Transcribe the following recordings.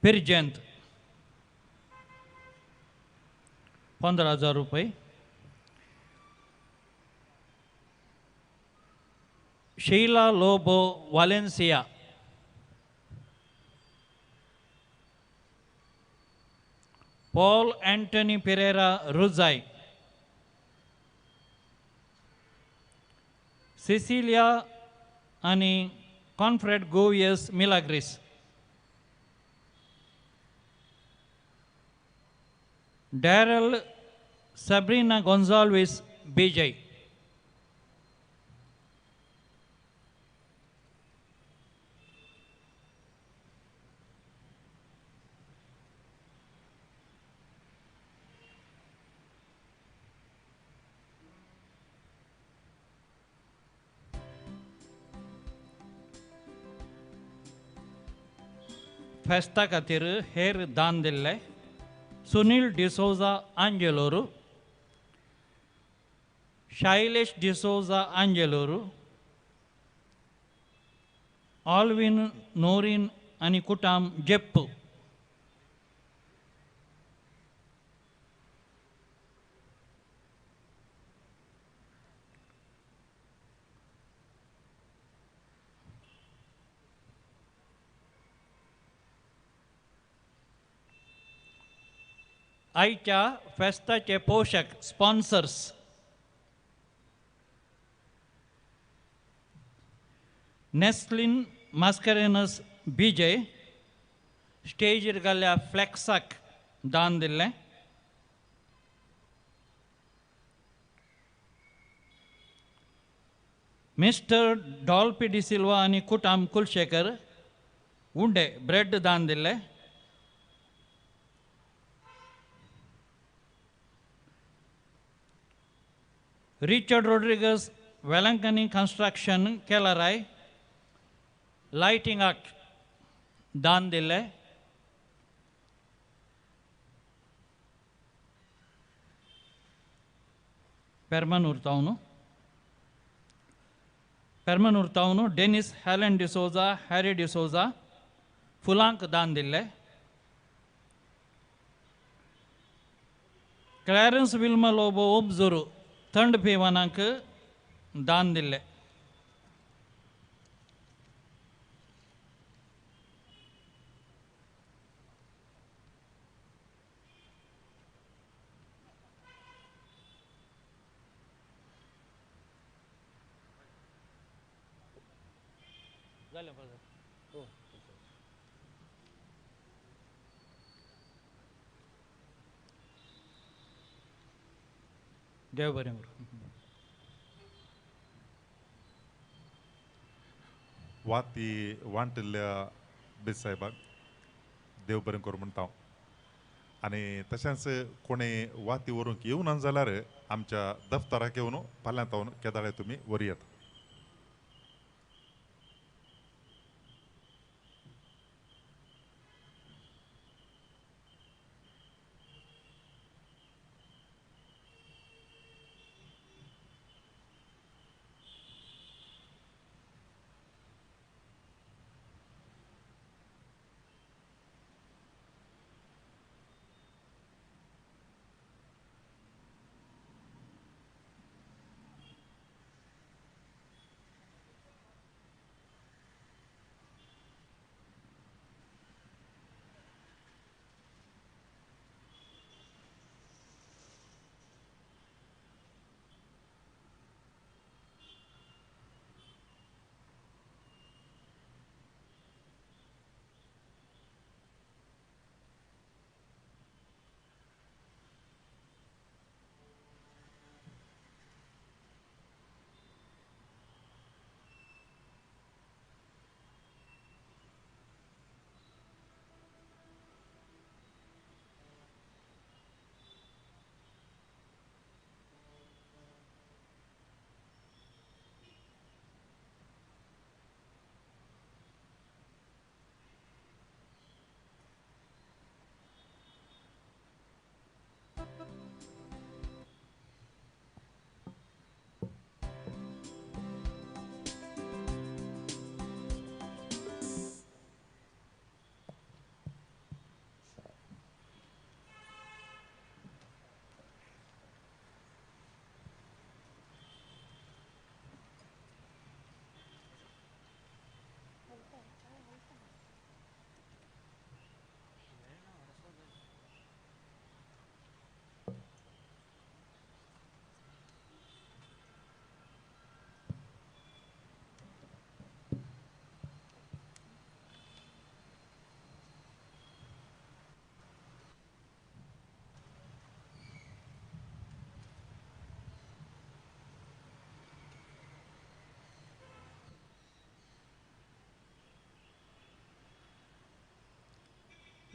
पिरजेंत 15,000 रुपये. Sheila Lobo Valencia Paul Antony Pereira Rujai Cecilia आनी कॉन्फ्रेड गोवियस Milagres Daryl Sabrina Gonsalves बीजय. फेस्ता खातीर हेर दान दिल्ले सुनील डिसोजा आंजेलोरू शैलेश डिसोजा आंजेलोरू ऑल्विन नोरीन आनी कुटाम जेप्पू. आयच्या फेस्ताचे पोशक स्पॉन्सर्स नेस्लिन मास्करेनस बीजय स्टेजीर घाल्ल्या फ्लॅक्साक दान दिल्लें. मिस्टर डॉल्पी डिसिल्वा आनी कुटाम कुलशेखर उंडे ब्रेड दान दिल्लें. रिचर्ड रोड्रिगस वेलंकनी कंस्ट्रक्शन केलाराय लायटिंगाक दान दिल्लें. Permanur town Dennis Helen D'Souza Harry D'Souza फुलांक दान दिल्लें. क्लॅरन्स विल्मा लोबो ओबजोरू थंड पिवनाक दान दिल्लें. देव बरें करूं. वाती वांटिल्ल्या बेज साहेबाक देव बरें करूं म्हणटा हांव. आनी तशेंच कोणी वाती व्हरूंक येवना जाल्यार आमच्या दफ्तराक येवन फाल्यां तावन केदाळे तुमी व्हरयात.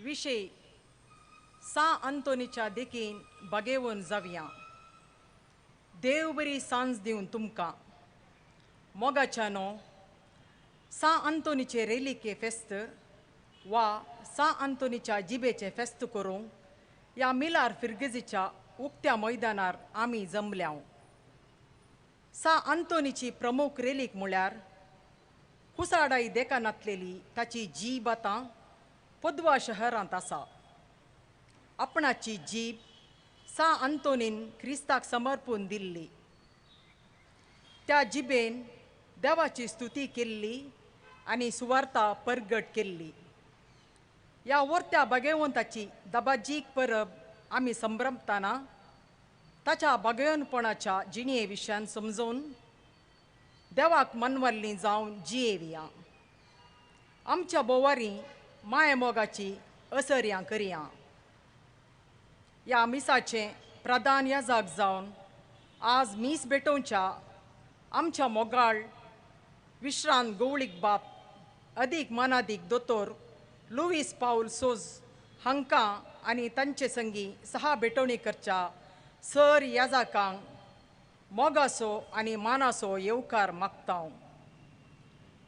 विशय सा अंतोनीच्या देखीन बागेवन जावया. देव बरी सांज दिवन तुमकां. मोगाच्यानो, सा अंतोनीचे रेलिके फेस्त वा सा अंतोनीच्या जिबेचें फेस्त करूंक ह्या मिलार फिर्गजीच्या उक्त्या मैदानार आमी जमल्या. सा अंतोनीची प्रमुख रेलीक म्हळ्यार कुसाडाई देखानातलेली ताची जीब आतां पदवा शहरांत आसा. आपणाची जीब सा अंतोनीन क्रिस्ताक समर्पून दिल्ली. त्या जिबेन देवाची स्तुती केल्ली आनी सुवार्ता परगट केल्ली. ह्या वर्त्या बागेवंताची दबाजीक परब आमी संभ्रमताना ताच्या बागेवनपणाच्या जिणये विशयान समजून देवाक मनवल्ली जावन जियेवया. आमच्या बोवारी मायमोगाची असर्यां करया. ह्या मिसाचें प्रधान याजाक जावन आज मीस भेटोवच्या आमच्या मोगाळ विश्रांत गवळीक बाप अदीक मानादीक दोतोर लुईस पावल सोज हांकां आनी तांचे संगी सहा भेटवणी करच्या सर याजाकांक मोगासो आनी मानासो येवकार मागता.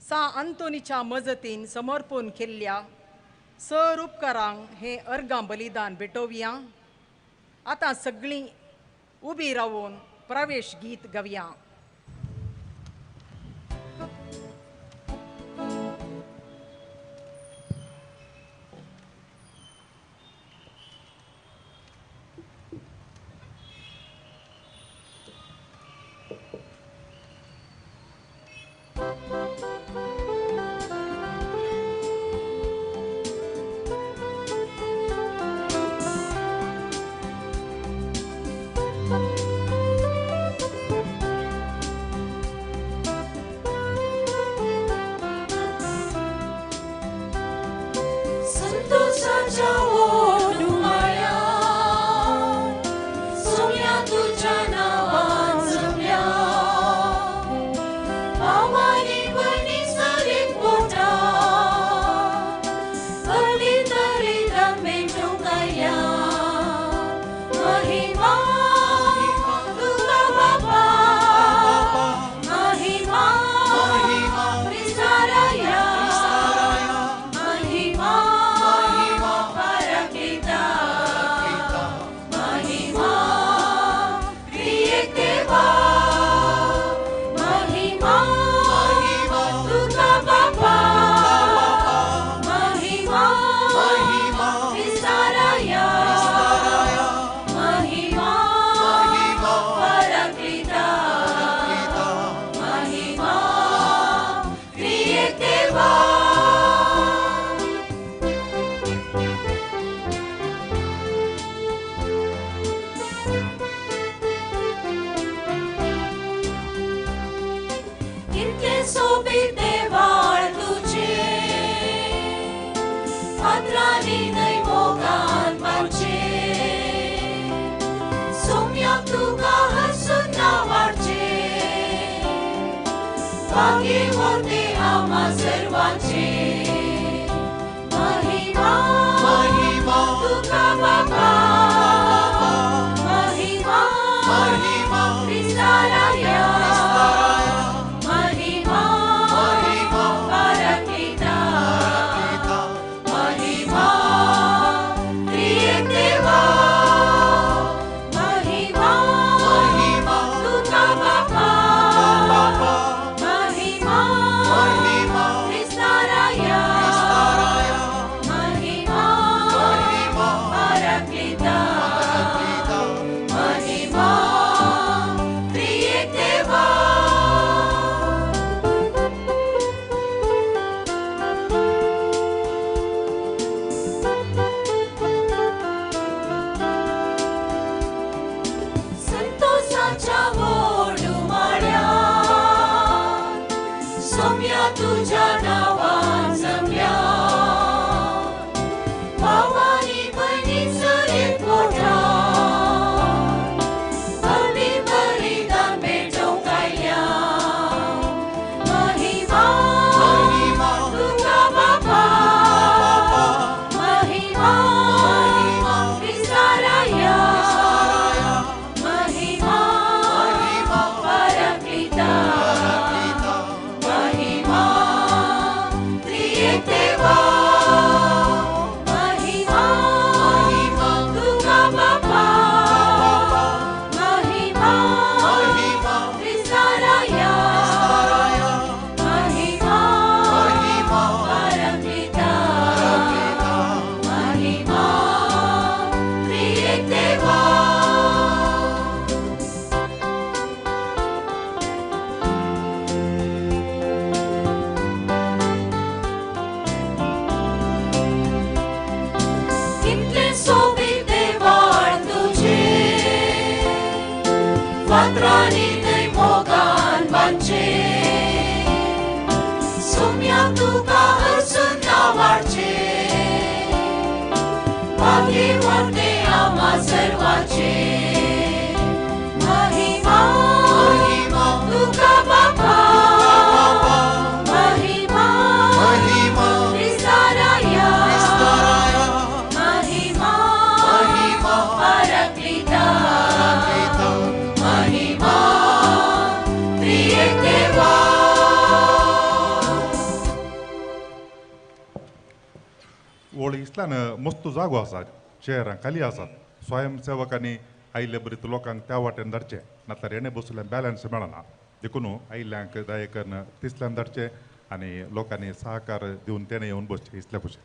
सा अंतोनीच्या मजतीन समर्पण केल्ल्या सर उपकारांक हें अर्गां बलिदान भेटोवया. आतां सगळीं उबी रावून प्रवेश गीत गावया. Mahima, तुका अजून नावाडचे भाग्यवंते आम्हा सर्वाचे महिमा महिमा तुका बापा महिमा महिमा क्रिस्ताराया महिमा महिमा पराक्लिता महिमा त्रिएक देवा. ओळ इतल्यान मस्त जागो आसा, चेअरां खाली आसात. स्वयंसेवकांनी आयिल्ले बरी लोकांक त्या वाटेन धाडचें, नाल्यार येणे बसल्यान बॅलन्स मेळना. देखून आयिल्ल्यांक दया करून तिसल्यान धाडचें आनी लोकांनी सहकार दिवन तेणें येवन बसचें इतल्या खुशी.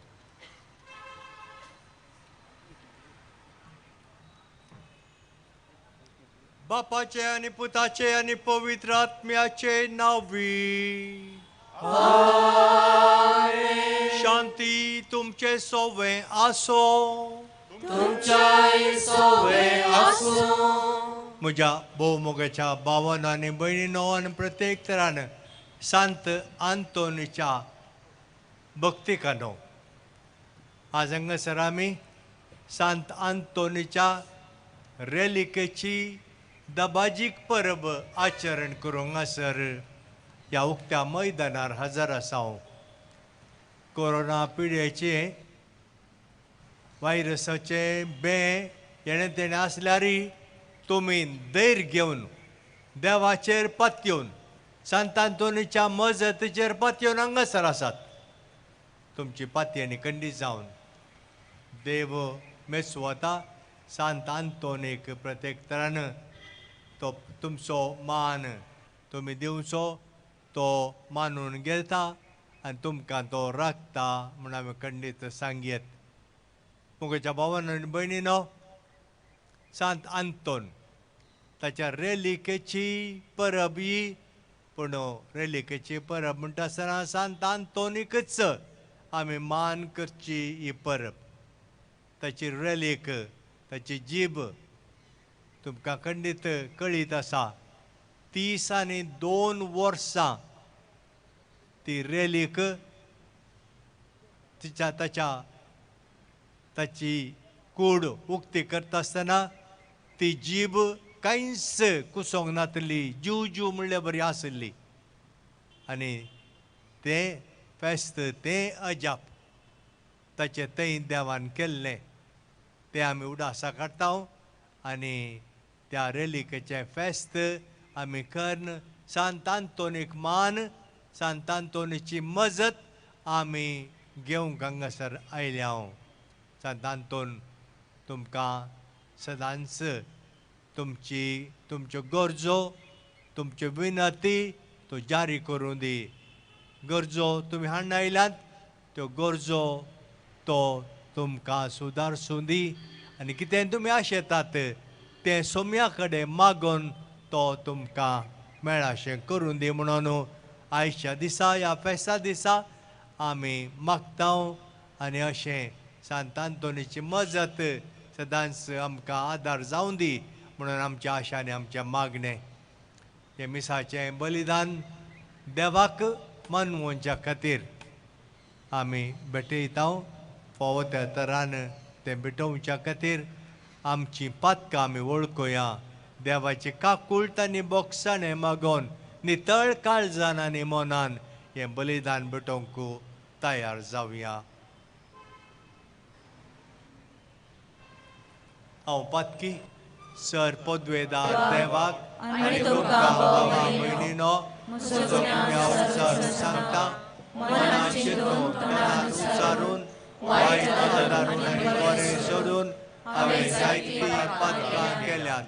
बापाचे आनी पुताचे आनी पवित्र आत्म्याचे नांवी शांती तुमचे सोवे आसो. तुमच्याय सोवे आसो. म्हज्या भोवमोगाच्या भावान आनी भयणीनो आनी प्रत्येक तरान सांत आंतोनीच्या भक्तिकानो, आज हांगासर आमी सांत आंतोनीच्या रेलिकेची दबाजीक परब आचरण करूंक हांगासर ह्या उक्त्या मैदानार हजर आसा. हांव कोरोना पिड्याचे व्हायरसाचे बें येणें तेणें आसल्यारय तुमी धैर्य घेवन देवाचेर पातयेवन सांत आंतोनीच्या मजतीचेर पातयेवन हांगासर आसात. तुमची पातयेणी खंडीत जावन देव मेसवता सांत आंतोनीक प्रत्येक तरान तो तुमचो मान तुमी दिवचो तो मानून घेता आनी तुमकां तो राखता म्हूण आमी खंडीत सांगयेत. मुगेच्या भावान आनी भयणीनो, सांत आंतोन ताच्या रेलिकेची परब ही, पूण रेलिकेची परब म्हणटा आसतना सांत आंतोनीकच आमी मान करची ही परब. ताची रेलीक, ताची जीब तुमकां खंडीत कळीत आसा. 32 वर्सां ती रेलीक तिच्या ताच्या ताची कूड उक्ती करता आसतना ती जीब कांयच कुसोंक नातली, जीव जीव म्हणल्यार बरी आसली. आनी तें फेस्त, तें अजाप ताचें थंय देवान केल्लें तें आमी उडासा काडटा आनी त्या रेलिकेचें फेस्त आमी करून सांत आंतोनीक मान, सांत आंतोनीची मजत आमी घेवंक हांगासर आयल्या. हांव सांत आंतोन तुमकां सदांच तुमची तुमच्यो गरजो, तुमच्यो विनती तो जारी करूं दी. गरजो तुमी हाडून आयल्यात त्यो गरजो तो तुमकां सुदारसूं दी आनी कितें तुमी आशेतात तें सोम्या कडेन मागून तो तुमकां मेळाशें करूं दी. म्हणून आयच्या दिसा, ह्या फेस्ता दिसा आमी मागता आनी अशें सांत आंतोनीची मजत सदांच आमकां आदार जावं दी म्हणून आमच्या आशा आनी आमचें मागणें. हें मिसाचें बलिदान देवाक मनवोवच्या खातीर आमी भेटयता. फावो त्या तरान तें भेटोवच्या खातीर आमची पातकां आमी वळखुया. देवाची काकूळट आनी बोगसाणें मागोवन नितळ काळजान आनी मनान हें बलिदान भेटोवंक तयार जावया. हांव पातकी सर पदवेदार देवाक आनी तुमकां भावा भयणीनो म्हजो गुन्यांव उचारून सांगता. मनान चिंतून, तणान उचारून, वायट आदारून आनी बरें सोडून हांवें जायतीं पातकां केल्यांत.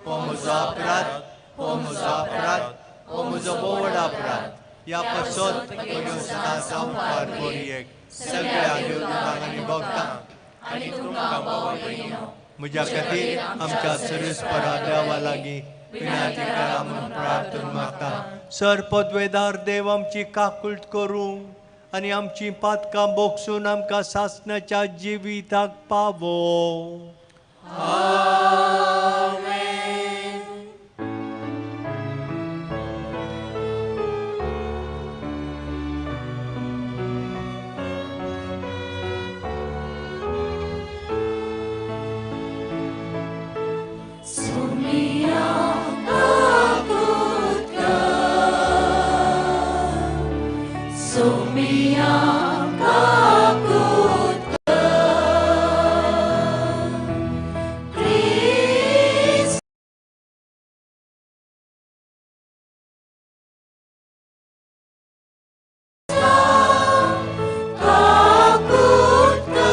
हो म्हजो अपराध, हो म्हजो अपराध, हो म्हजो भोव अपराध. ह्या पासत म्हज्यो सदां संवसार बोरयेक सगळ्या देवदूतांक आनी भक्तांक आनी तुमकां भावा भयणीनो म्हज्या खातीर आमच्या सरेस्परा देवा लागीं विनंती करा म्हूण प्रार्थना मागता. सर पदवेदार देव आमची काकूळट करूं आनी आमची पातकां बोगसून आमकां सासणाच्या जिविताक पावो. काकूत कर. क्रिस्ता काकूत कर.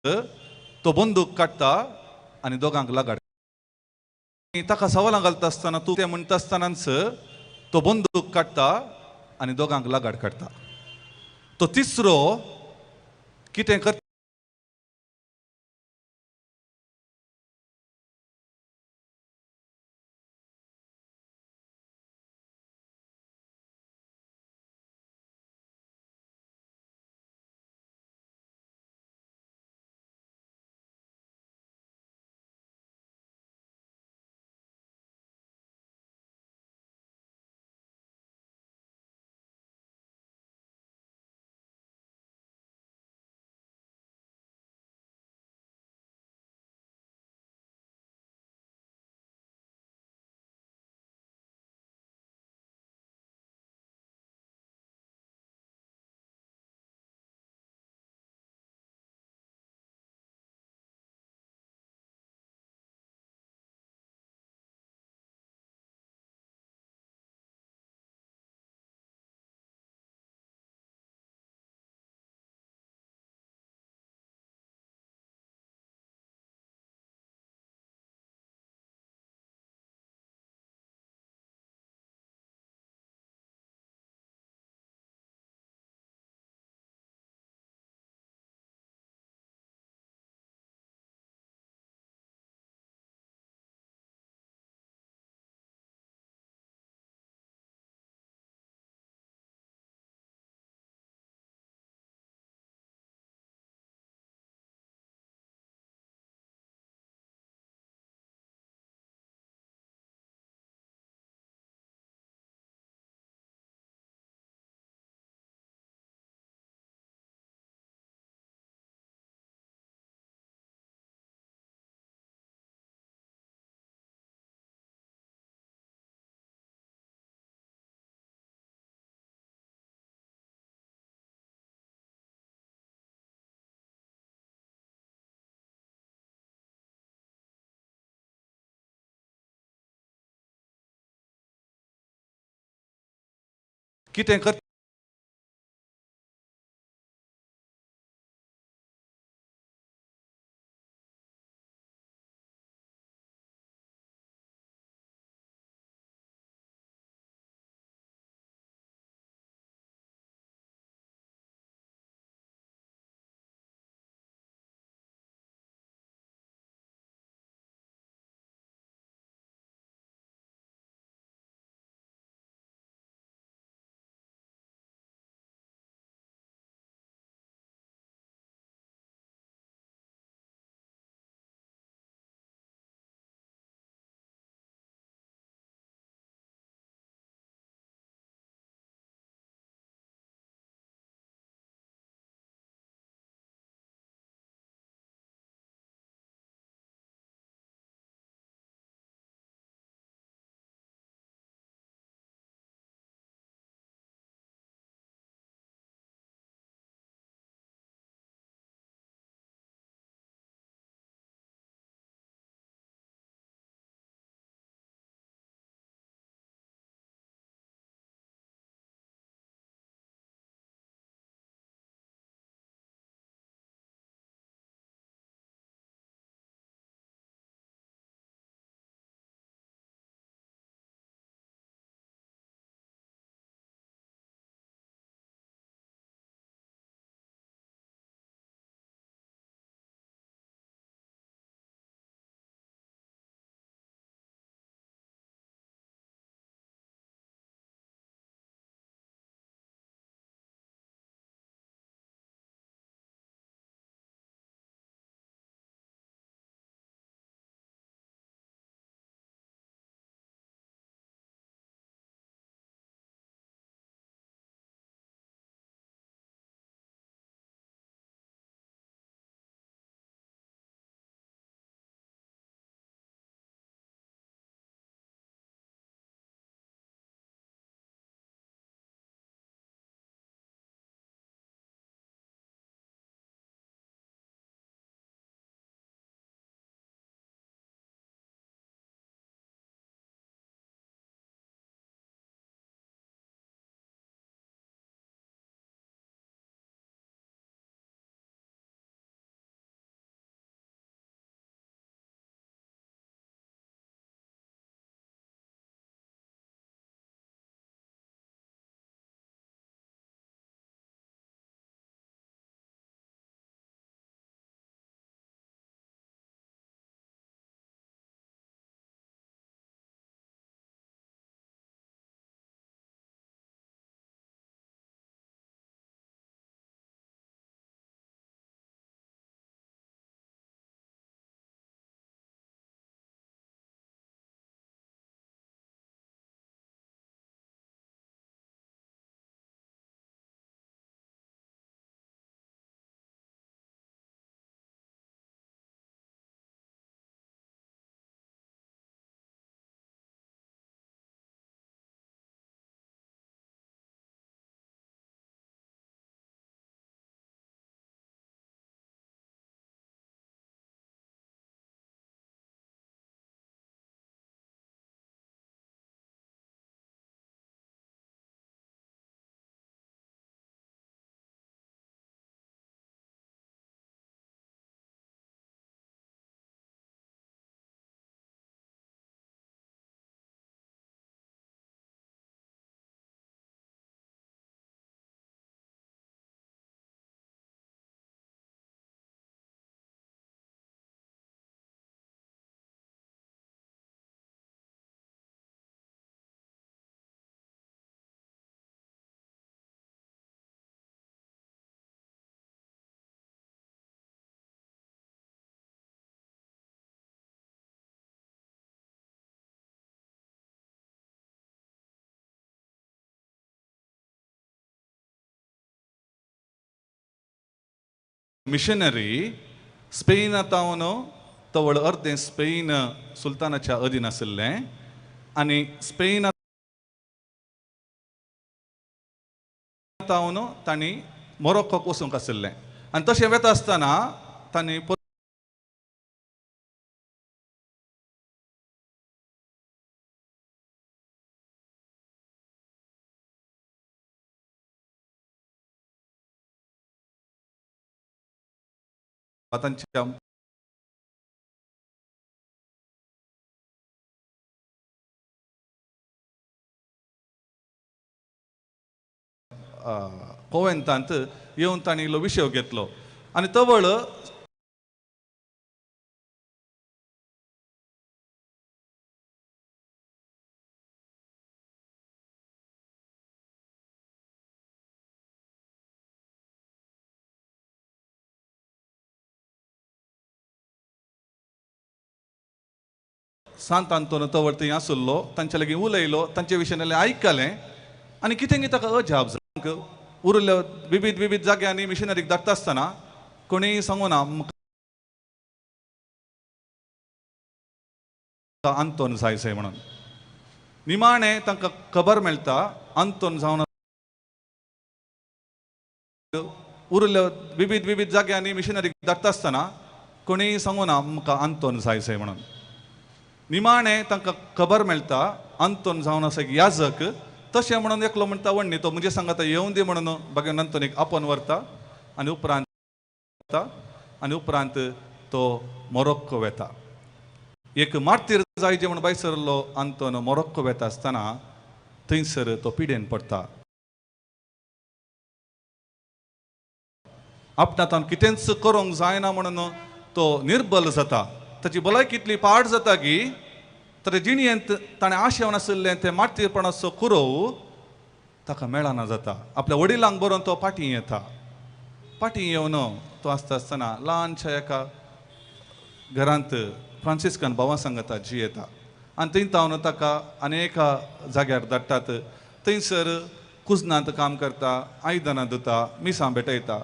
तो बंदूक काडटा आनी दोगांक लगाड ताका सवालां घालता आसतना तूं तें म्हणटा आसतनाच तो बंदूक काडटा आनी दोगांक लगाड काडटा. तो तिसरो कितें करता? कितें करता? मिशनरी स्पेनातावन तवळ अर्दें स्पेन सुलतानाच्या अधीन आशिल्लें आनी स्पेनातावन तांणी मोरोक्कोक वचूंक आशिल्लें आनी तशें वता आसतना तांणी तांच्या कोवेंतांत येवन तांणी इल्लो विशय घेतलो आनी तवळ सांत आंतोन तवळ थंय आसलो, तांचे लागीं उलयलो, तांचे विशयान आयकलें आनी कितें ताका अजाप जालें. उरिल्ल्या विविध विविध जाग्यांनी मिशनरीक धाडटा आसतना कोणीय सांगूना आंतोन जाय जाय म्हणून. निमाणें तांकां खबर मेळटा आंतोन जावन उरिल्ल्या विविध विविध जाग्यांनी मिशनरीक धाडटा आसतना कोणीय सांगूना आमकां आंतोन जाय जाय म्हणून. निमाणें तांकां खबर मेळटा आंतोन जावन आसा एक याजक, तशें म्हणून एकलो म्हणटा वण्णी तो म्हणजे सांगता येवन दी म्हणून बागेवन आंतोनीक आपोवन व्हरता आनी उपरांत तो मोरोक्को वेता. एक मार्तीर जायचे म्हूण भायर सरलो आंतोन मोरोक्को वेता आसतना थंयसर तो पिडेन पडटा. आपणांत कितेंच करूंक जायना म्हणून तो निर्बल जाता. ताची भलायकी इतली पाड जाता की तर जिणयेंत ताणें आशेवन आशिल्लें तें मार्तीरपणाचो कुरोव ताका मेळना जाता. आपल्या वडिलांक बरोवन तो फाटीं येता. फाटीं येवन तो आसता आसतना ल्हानशा एका घरांत फ्रांसिस्कन भावां सांगता जियेता आनी थंय तावन ताका अनेका जाग्यार धाडटात. थंयसर कुजनांत काम करता, आयदनां धुता, मिसां भेटयता.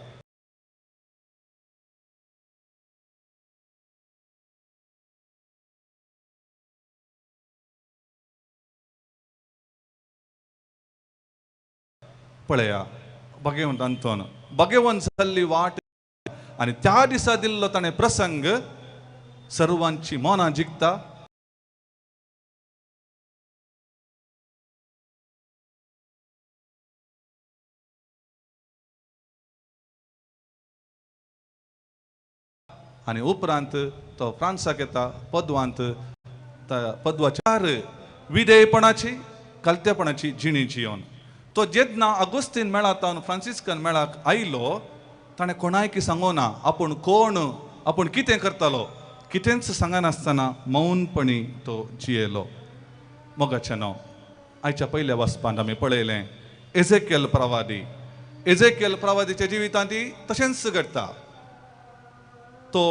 पळया भगवंत आंतोन भगवंत जाल्ली वाट आनी त्या दिसा दिल्लो ताणें प्रसंग सर्वांची मनां जिखता. आनी उपरांत तो फ्रांसाक येता पदवांत, पदवाचार विधेयपणाची कलतेपणाची जिणी जियोन तो जेन्ना आगोस्तीन मेळातावन फ्रांसिस्कन मेळाक आयलो ताणें कोणायकी सांगोना आपूण कोण, आपूण कितें करतालो, कितेंच सांगनासतना मौनपणी तो जियेलो. मोगाचें नांव आयच्या पयल्या वाचपांत आमी पळयलें एझेकेल प्रवादी. एझेकेल प्रवादीच्या जिवितांत तशेंच घडटा. तो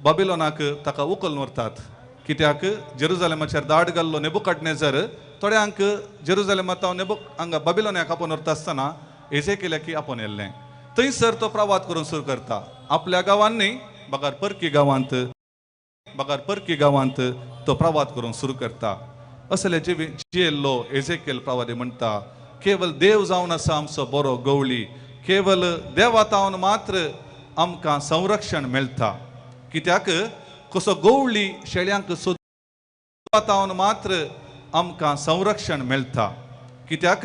बाबिलोनाक ताका उखलून व्हरतात कित्याक जेरुजालेमाचेर दाड घाल्लो नेबुकदनेझर थोड्यांक जेरुजालेमांत नेबुक हांगा बाबिलोनाक आपोवन व्हरता आसतना एझेकेलाक आपोवन येल्लें. थंयसर तो प्रवाद करून सुरू करता. आपल्या गांवांत न्ही बगर परकी गांवांत, बगर परकी गांवांत तो प्रवाद करून सुरू करता. असले जियेल्लो एझेकेल प्रवादी म्हणटा केवल देव जावन आसा आमचो बरो गवळी, केवल देवातावन मात्र आमकां संरक्षण मेळटा. कित्याक कसो गवळी शेळ्यांक सोदतावन मात्र आमकां संरक्षण मेळटा. कित्याक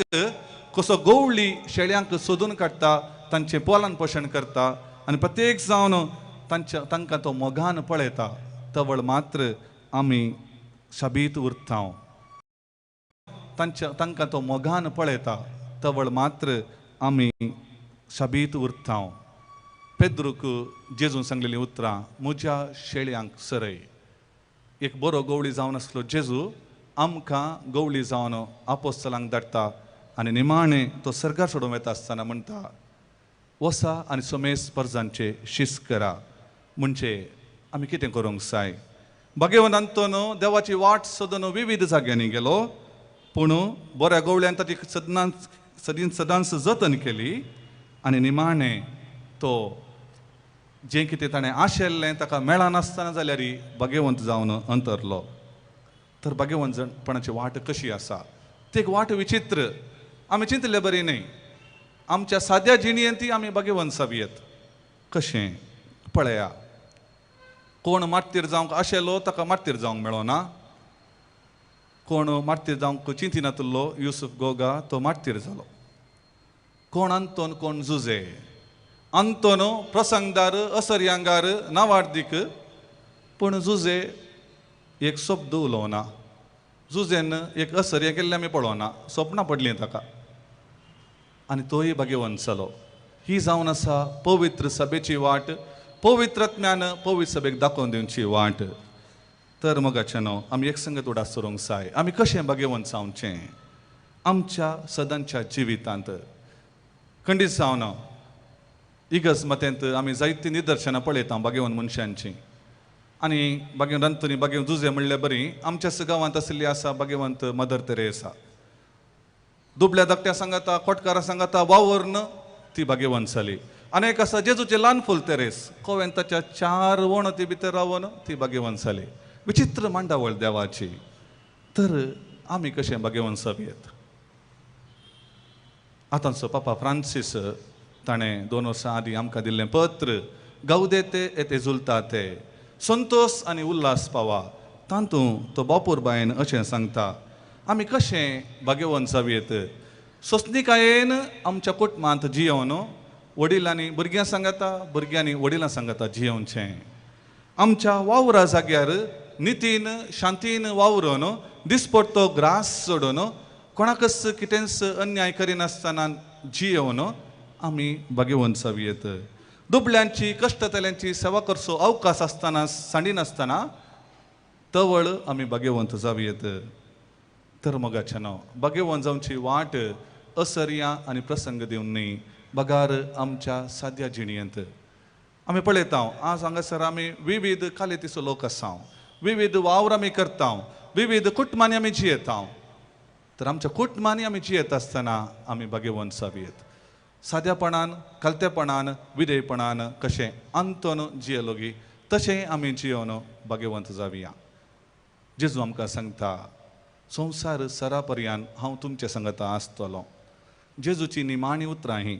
कसो गवळी शेळ्यांक सोदून काडटा, तांचें पालन पोशण करता आनी प्रत्येक जावन तांच्या तांकां तो मोगान पळयता. तवळ मात्र आमी शाबीत उरता. तांच्या तांकां तो मोगान पळयता तवळ मात्र आमी शाबीत उरता. पेद्रूक जेजून सांगलेलीं उतरां म्हज्या शेळयांक सरय. एक बरो गवळी जावन आसलो जेजू आमकां गवळी जावन आपोस्तलांक धाडटा आनी निमाणें तो सर्गार सोडून वता आसतना म्हणटा वसा आनी सोमेस परजांचे शिस्त करा. म्हणजे आमी कितें करूंक जाय? भगवंत आंतोन देवाची वाट सोदून विविध जाग्यांनी गेलो, पूण बऱ्या गवळ्यान ताची सदांच सदांच जतन केली आनी निमाणें तो जें कितें ताणें आशिल्लें ताका मेळनासतना जाल्यार भाग्यवंत जावन अंतरलो. तर भाग्यवंतपणाची वाट कशी आसा? ती एक वाट विचित्र, आमी चिंतले बरी न्हय. आमच्या साद्या जिणेंत ती आमी भाग्यवंत जावयेत कशें पळया. कोण मार्तीर जावंक आशिल्लो ताका मार्तीर जावंक मेळना, कोण मार्तीर जावंक चिंतिनातलो युसुफ गोगा तो मार्तीर जालो. कोण अंतोन, कोण जुजे. अंतोन प्रसंगदार, असरयांगार, नावार्दीक, पूण जुजे एक शब्द उलोवना. जुजेन एक असर्य केल्लें आमी पळोवना, सपनां पडलीं ताका आनी तोय भाग्यवंत जालो. ही जावन आसा पवित्र सभेची वाट, पवित्रज्ञान पवित्र सभेक दाखोवन दिवची वाट. तर मोगाचे न्हू आमी एक संगत उडास करूंक जाय आमी कशें भाग्यवंत जावचें आमच्या सदांच्या जिवितांत. खंडीत जावन इगर्ज मतेंत आमी जायतीं निदर्शनां पळयता भाग्यवंत मनशांचीं. आनी भाग्यवंत अंतोनी, भाग्यवंत जुजे म्हणल्यार बरी आमच्याच गांवांत आशिल्ली आसा भाग्यवंत मदर तेरेसा. दुबल्या धाकट्या सांगाता, कोटकारा सांगाता वावरून ती भाग्यवंत जाली. आनी एक आसा जेजूचें ल्हान फूल तेरेस, कोवेंताच्या 4 वणती भितर रावन ती भाग्यवंत जाली. विचित्र मांडावळ देवाची. तर आमी कशें भाग्यवंत जावयेत? आतांचो पापा फ्रांसीस ताणें 2 वर्सां आदीं आमकां दिल्लें पत्र गावदेते येते एजुलताते, संतोष आनी उल्हास पावा, तातूंत तो बापूरबायन अशें सांगता आमी कशें भाग्यवंत जावयेत. सोंसणिकायेन आमच्या कुटुंबांत जियोवन वडिलांनी भुरग्यां सांगाता, भुरग्यांनी वडिलां सांगाता जियोवचें. आमच्या वावरा जाग्यार नितीन शांतीन वावरून दिसपट्टो ग्रास सोडून कोणाकच कितेंच अन्याय करिनासतना जियोवन आमी भाग्यवंत जावयेत. दुबल्यांची, कश्टतल्यांची सेवा करचो अवकाश आसतना सांडिनासतना तवळ आमी भाग्यवंत जावयेत. तर मोगाचें नांव भाग्यवंत जावची वाट असर्या आनी प्रसंग दिवन न्हय, बगार आमच्या साद्या जिणेंत. आमी पळयता आज हांगासर आमी विविध कालेतीचो लोक आसा, विविध वावर आमी करता, विविध कुटुंबांनी आमी जियेता. तर आमच्या कुटुंबांनी आमी जियेत आसतना आमी भाग्यवंत जावयेत. साद्यापणान, खालतेपणान, विधेयपणान कशें अंतोन जियेलोगी तशें आमी जियोवन भाग्यवंत जावया. जेजू आमकां सांगता संवसार सरापर्यान हांव तुमचे सांगता आसतलो. जेजूची निमाणी उतरां हीं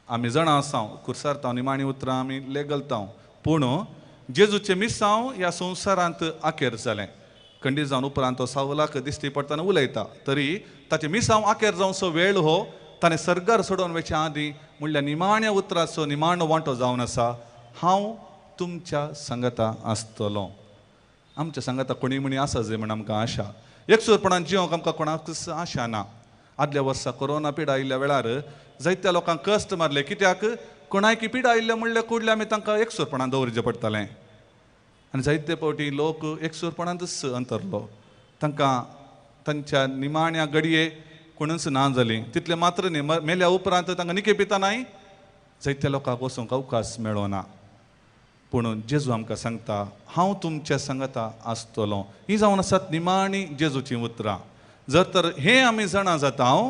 आमी जाणा आसा, कुर्सारता निमाणी उतरां आमी लेगलता, पूण जेजूचें मिसांव ह्या संवसारांत आखेर जालें. खंडीत जावन उपरांत तो सावलाक दिश्टी पडटना उलयता, तरी ताचें मिसांव आखेर जावचो वेळ हो ताणें सर्गार सोडोवन वचचे आदीं म्हणल्यार निमाण्या उतराचो निमाणो वांटो जावन आसा, हांव तुमच्या सांगाता आसतलो. आमच्या सांगाता कोणी म्हणी आसा जे म्हण आमकां आशा. एकसुरपणान जिवंक आमकां कोणाकच आशा ना. आदल्या वर्सा कोरोना पिडा आयिल्ल्या वेळार जायत्या लोकांक कश्ट मारले, कित्याक कोणायकी पिडा आयिल्ले म्हणल्यार कुडले आमी तांकां एकसुरपणान दवरचें पडटालें. आनी जायते फावटी लोक एकसुरपणांतच अंतरलो, तांकां तांच्या निमाण्या घडये कोणूच ना जाली. तितलें मात्र न्ही, मेल्या उपरांत तांकां निके पिता नाय जायत्या लोकांक वचूंक अवकाश मेळना. पूण जेजू आमकां सांगता हांव तुमच्या सांगाता आसतलो. ही जावन आसात निमाणी जेजूचीं उतरां. जर तर हें आमी जाणा जाता हांव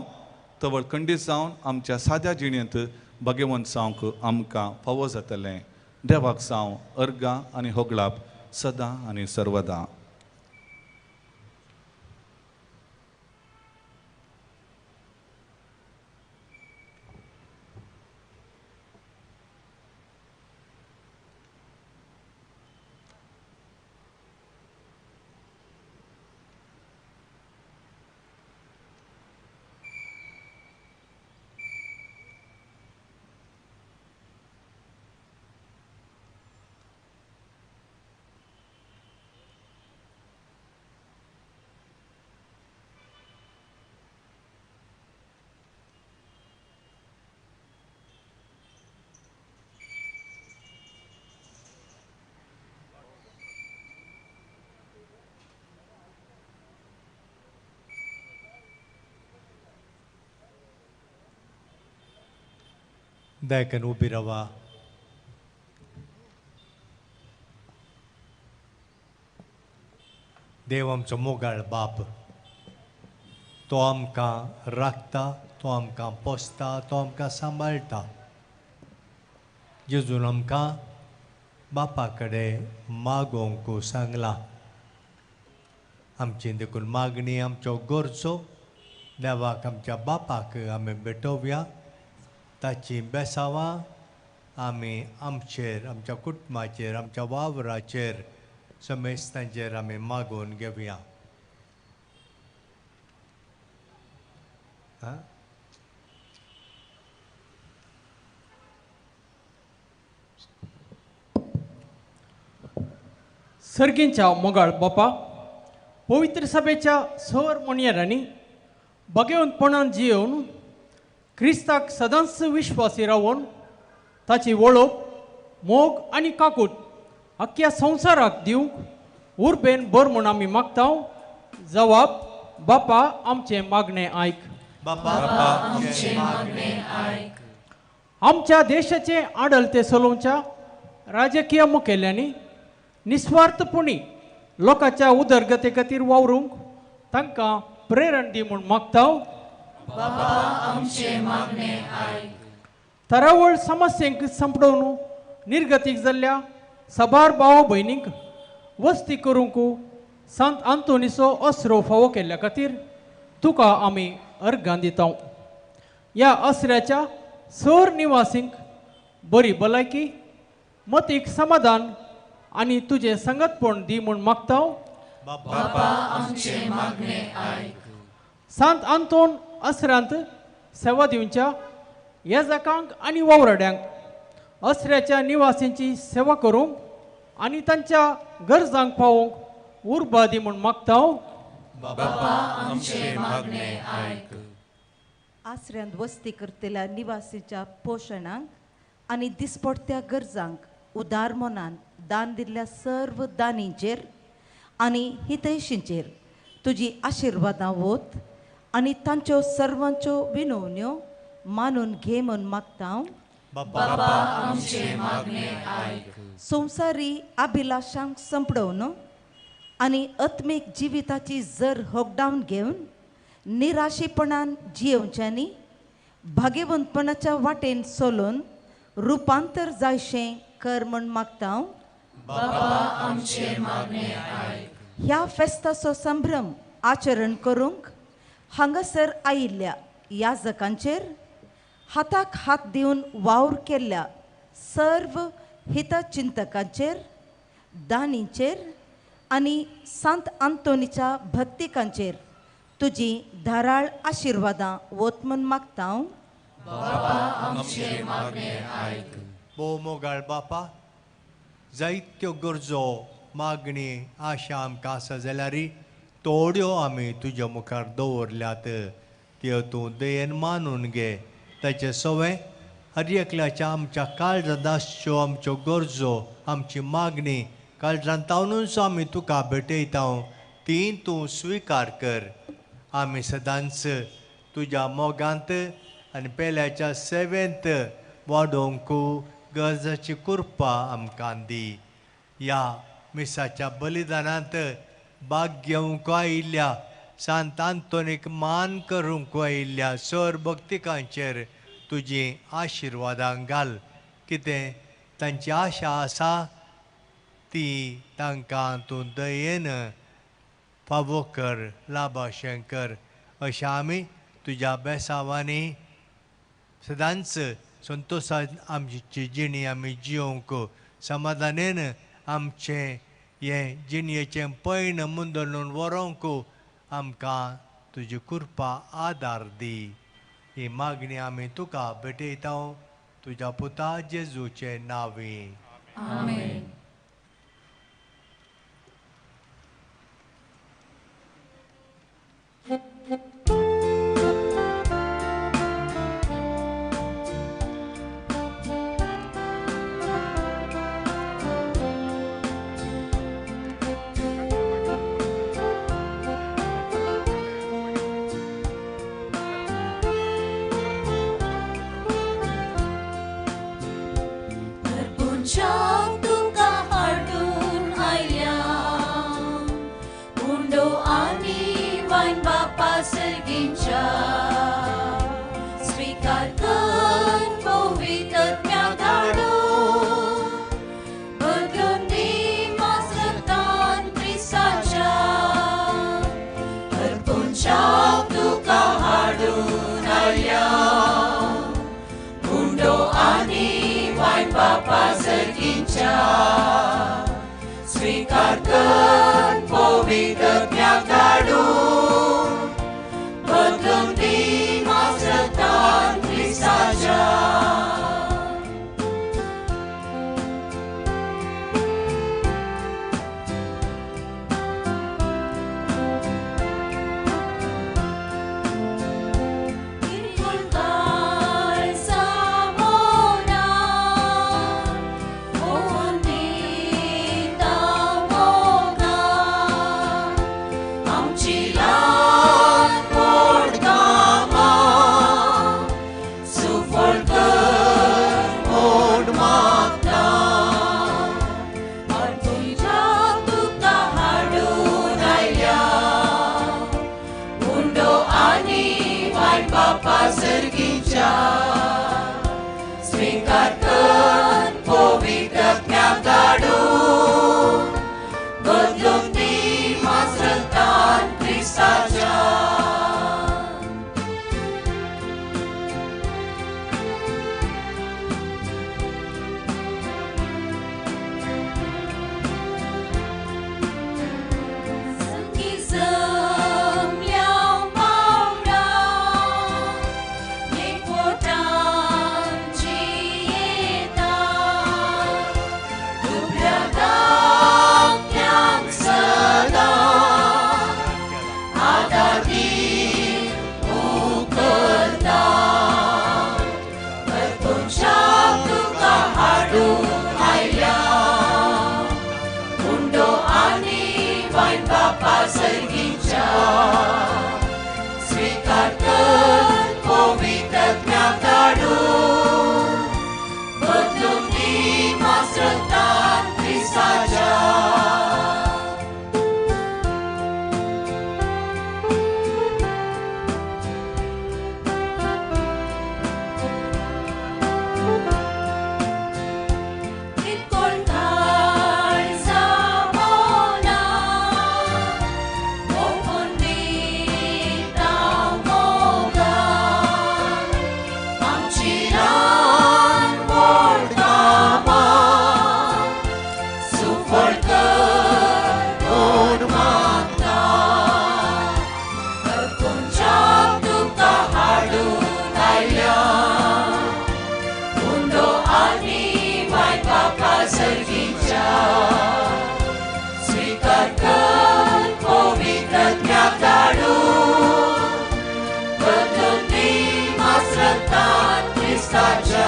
तवळ खंडीत जावन आमच्या साद्या जिणेंत भाग्यवंत जावंक आमकां फावो जातलें. देवाक जावं अर्गां आनी होगळाप सदां आनी सर्वदां. दयाकन उबी रावा. देव आमचो मोगाळ बाप, तो आमकां राखता, तो आमकां पोसता, तो आमकां सांबाळटा. जेजून आमकां बापा कडेन मागोवंक सांगलां. आमची देखून मागणी, आमच्यो गरजो देवाक आमच्या बापाक आमी भेटोवया. ताची बेसावां आमी आमचेर, आमच्या कुटुंबाचेर, आमच्या वावराचेर, समेस्तांचेर आमी मागोवन घेवया. सर्गींच्या मोगाळ बापा, पवित्र सभेच्या सर म्हणयेरांनी भगेवंतपणान जियेवन क्रिस्ताक सदांच विश्वासी रावन ताची वळख, मोग आनी काकूट अख्ख्या संवसाराक दिवंक उर्बेन बर म्हूण आमी मागता. जवाब बापा आमचें मागणें आयक. बापा आमचें मागणें आयक. आमच्या देशाचें आडलते चलोवच्या राजकीय मुखेल्यांनी निस्वार्थपणी लोकांच्या उदरगते खातीर वावरूंक तांकां प्रेरण दी म्हूण मागता. बापा आमचें मागणें आयक. थरावळ समस्यांक संपडोवन निर्गतीक जाल्ल्या साबार भाव भयणींक वस्ती करूंक सांत आंतोनीचो आसरो फावो केल्ल्या खातीर तुका आमी अर्गां दिता. ह्या आसऱ्याच्या सर निवासींक बरी भलायकी, मतीक समाधान आनी तुजें संगतपण दी म्हूण मागता. बापा आमचें मागणें आयक. सांत आंतोन आसऱ्यांत सेवा दिवच्या येजाकांक आनी वावराड्यांक आसऱ्याच्या निवासींची सेवा करूंक आनी तांच्या गरजांक पावोवंक उर्बा दी म्हूण मागता. बापा आमचें मागणें आयक. आसऱ्यांत वस्ती करतल्या निवासीच्या पोशणांक आनी दिसपडत्या गरजांक उदार मनान दान दिल्ल्या सर्व दानींचेर आनी हितैशींचेर तुजी आशिर्वादां वत आनी तांच्यो सर्वांच्यो विनवण्यो मानून घे म्हूण मागता. बापा आमचें मागणें आयक. संवसारी अभिलाशांक संपडोवन आनी आत्मीक जिविताची जर होगडावन घेवन निराशेपणान जियेवच्यांनी भाग्यवंतपणाच्या वाटेन चलून रुपांतर जायशें कर म्हूण मागता. बापा आमचें मागणें आयक. ह्या फेस्ताचो संभ्रम आचरण करूंक हांगासर आयिल्ल्या याजकांचेर हाताक हात दिवन वावर केल्ल्या सर्व हितचिंतकांचेर, दानींचेर आनी सांत आंतोनीच्या भक्तिकांचेर तुजी धाराळ आशिर्वादां वत म्हूण मागता. बापा आमचें मागणें आयक. भोव मोगाळ बापा, जायत्यो गरजो, मागणी, आशा आमकां आसा जाल्यार थोड्यो आमी तुज्या मुखार दवरल्यात, त्यो तूं दयेन मानून घे. ताचें सवें हर एकल्याच्या आमच्या काळजांत आसच्यो आमच्यो गरजो, आमची मागणी काळजांत तावनूच आमी तुका भेटयता, ती तूं स्विकार कर. आमी सदांच तुज्या मोगांत आनी पेल्याच्या सेवेंत वाडोवंक गरजाची कृपा आमकां दी. ह्या मिसाच्या बलिदानांत भाग घेवंक आयिल्ल्या सांत आंतोनीक मान करूंक आयिल्ल्या सर भक्तिकांचेर तुजी आशिर्वादां घाल. कितें तांची आशा आसा ती तांकां तूं दयेन फावो कर, लाभाशें कर. अशें आमी तुज्या बेसावांनी सदांच संतोशान आमची जिणी आमी जियोवंक, समाधानेन आमचें हें जिणयेचें पयण मुंदरून व्हरोंक आमकां तुजी कृपा आदार दी. ही मागणी आमी तुका भेटयता तुज्या पुता जेजूचे नांवी. आमेन. तुका क्रिस्ताच्या स्वीकार कर पवित्रज्ञाक धाडून बदलून दी मास्रतान क्रिस्ताच्या. स्वीकार कर पवित्रज्ञाक धाडून बदलून दी मास्रतान क्रिस्ताच्या. स्वीकार कर पवित्रज्ञाक धाडून बदलून दी मास्रतान क्रिस्ताच्या. स्वीकार कर पवित्रज्ञाक धाडून बदलून दी मास्रतान क्रिस्ताच्या.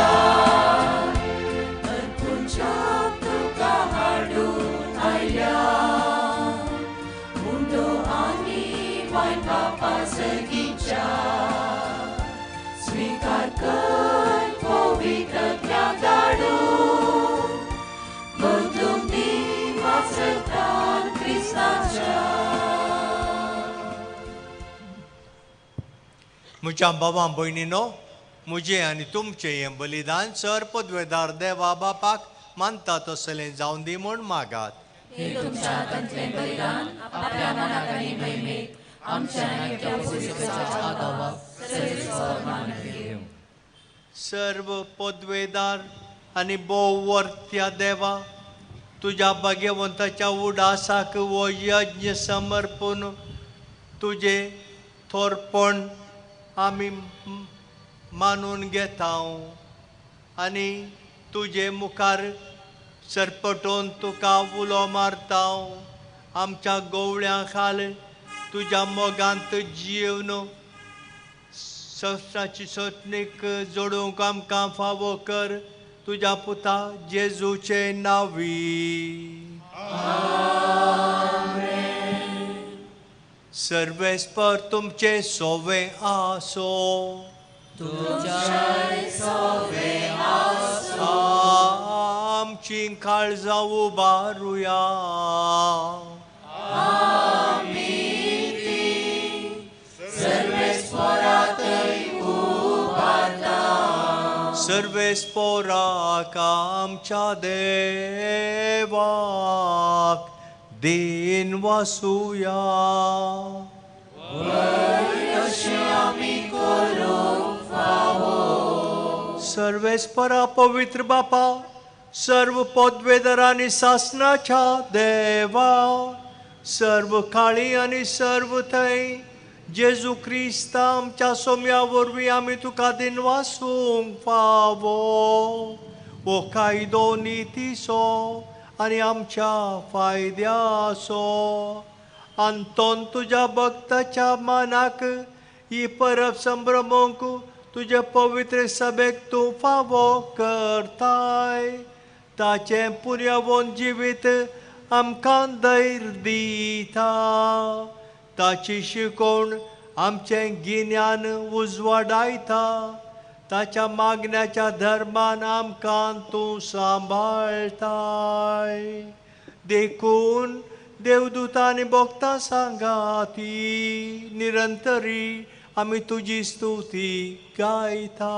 अर्पुंच्याक तुका हाडून आयल्या उंडो आनी वायन बापा सर्गीच्या स्वीकार कर पवित्रज्ञाक धाडून बदलून दी मास्रतान क्रिस्ताच्या. म्हज्या बाबा भयणीनो, म्हजें आनी तुमचें हें बलिदान सर पदवेदार देवा बापाक मानता तसलें जावन दी म्हूण मागात. हे तुमच्या हातांतलें बलिदान आपल्या मनाक आनी महिमेक आमच्या आनी त्या पुर्विजाच्या आदावाक सर्वेस्पर मानून घेवं. सर्व पदवेदार आनी भोव वर्त्या देवा, तुज्या भाग्यवंताच्या उडासाक हो यज्ञ समर्पून तुजें थोरपण आमी मानून घेता आनी तुजे मुखार सरपटोवन तुका उलो मारता. आमच्या गोवळ्यां खाल तुज्या मोगांत जिवन संवसाराची सोंसणीक जोडूंक आमकां फावो कर तुज्या पुता जेजूचे नांवी. सर्वेस्पर तुमचे सोवे आसो. आमची काळजां उबारुया. सर्वेस्पराक आमच्या देवाक then वासुया. सर्वेस्परा पवित्र बापा, सर्व पदवेदार आनी सासनाच्या देवा, सर्व काळी आनी सर्व थंय जेजू क्रिस्ता आमच्या सोम्या वरवीं आमी तुका दिनवासूंक फावो. हो कायदो नितीचो आनी आमच्या फायद्याचो. आंतोन तुज्या भक्ताच्या मनाक ही परब संभ्रमूंक तुजे पवित्र सभेक तूं फावो करताय. ताचें पुर्यावोन जिवीत आमकां धैर्य दिता. ताची शिकवण आमचें गिन्यान उजवाडायता. ताच्या मागण्याच्या धर्मान आमकां तूं सांबाळटाय. देखून देवदूतांनी भक्तां सांगाती निरंतरी आमी तुजी स्तुती गायता.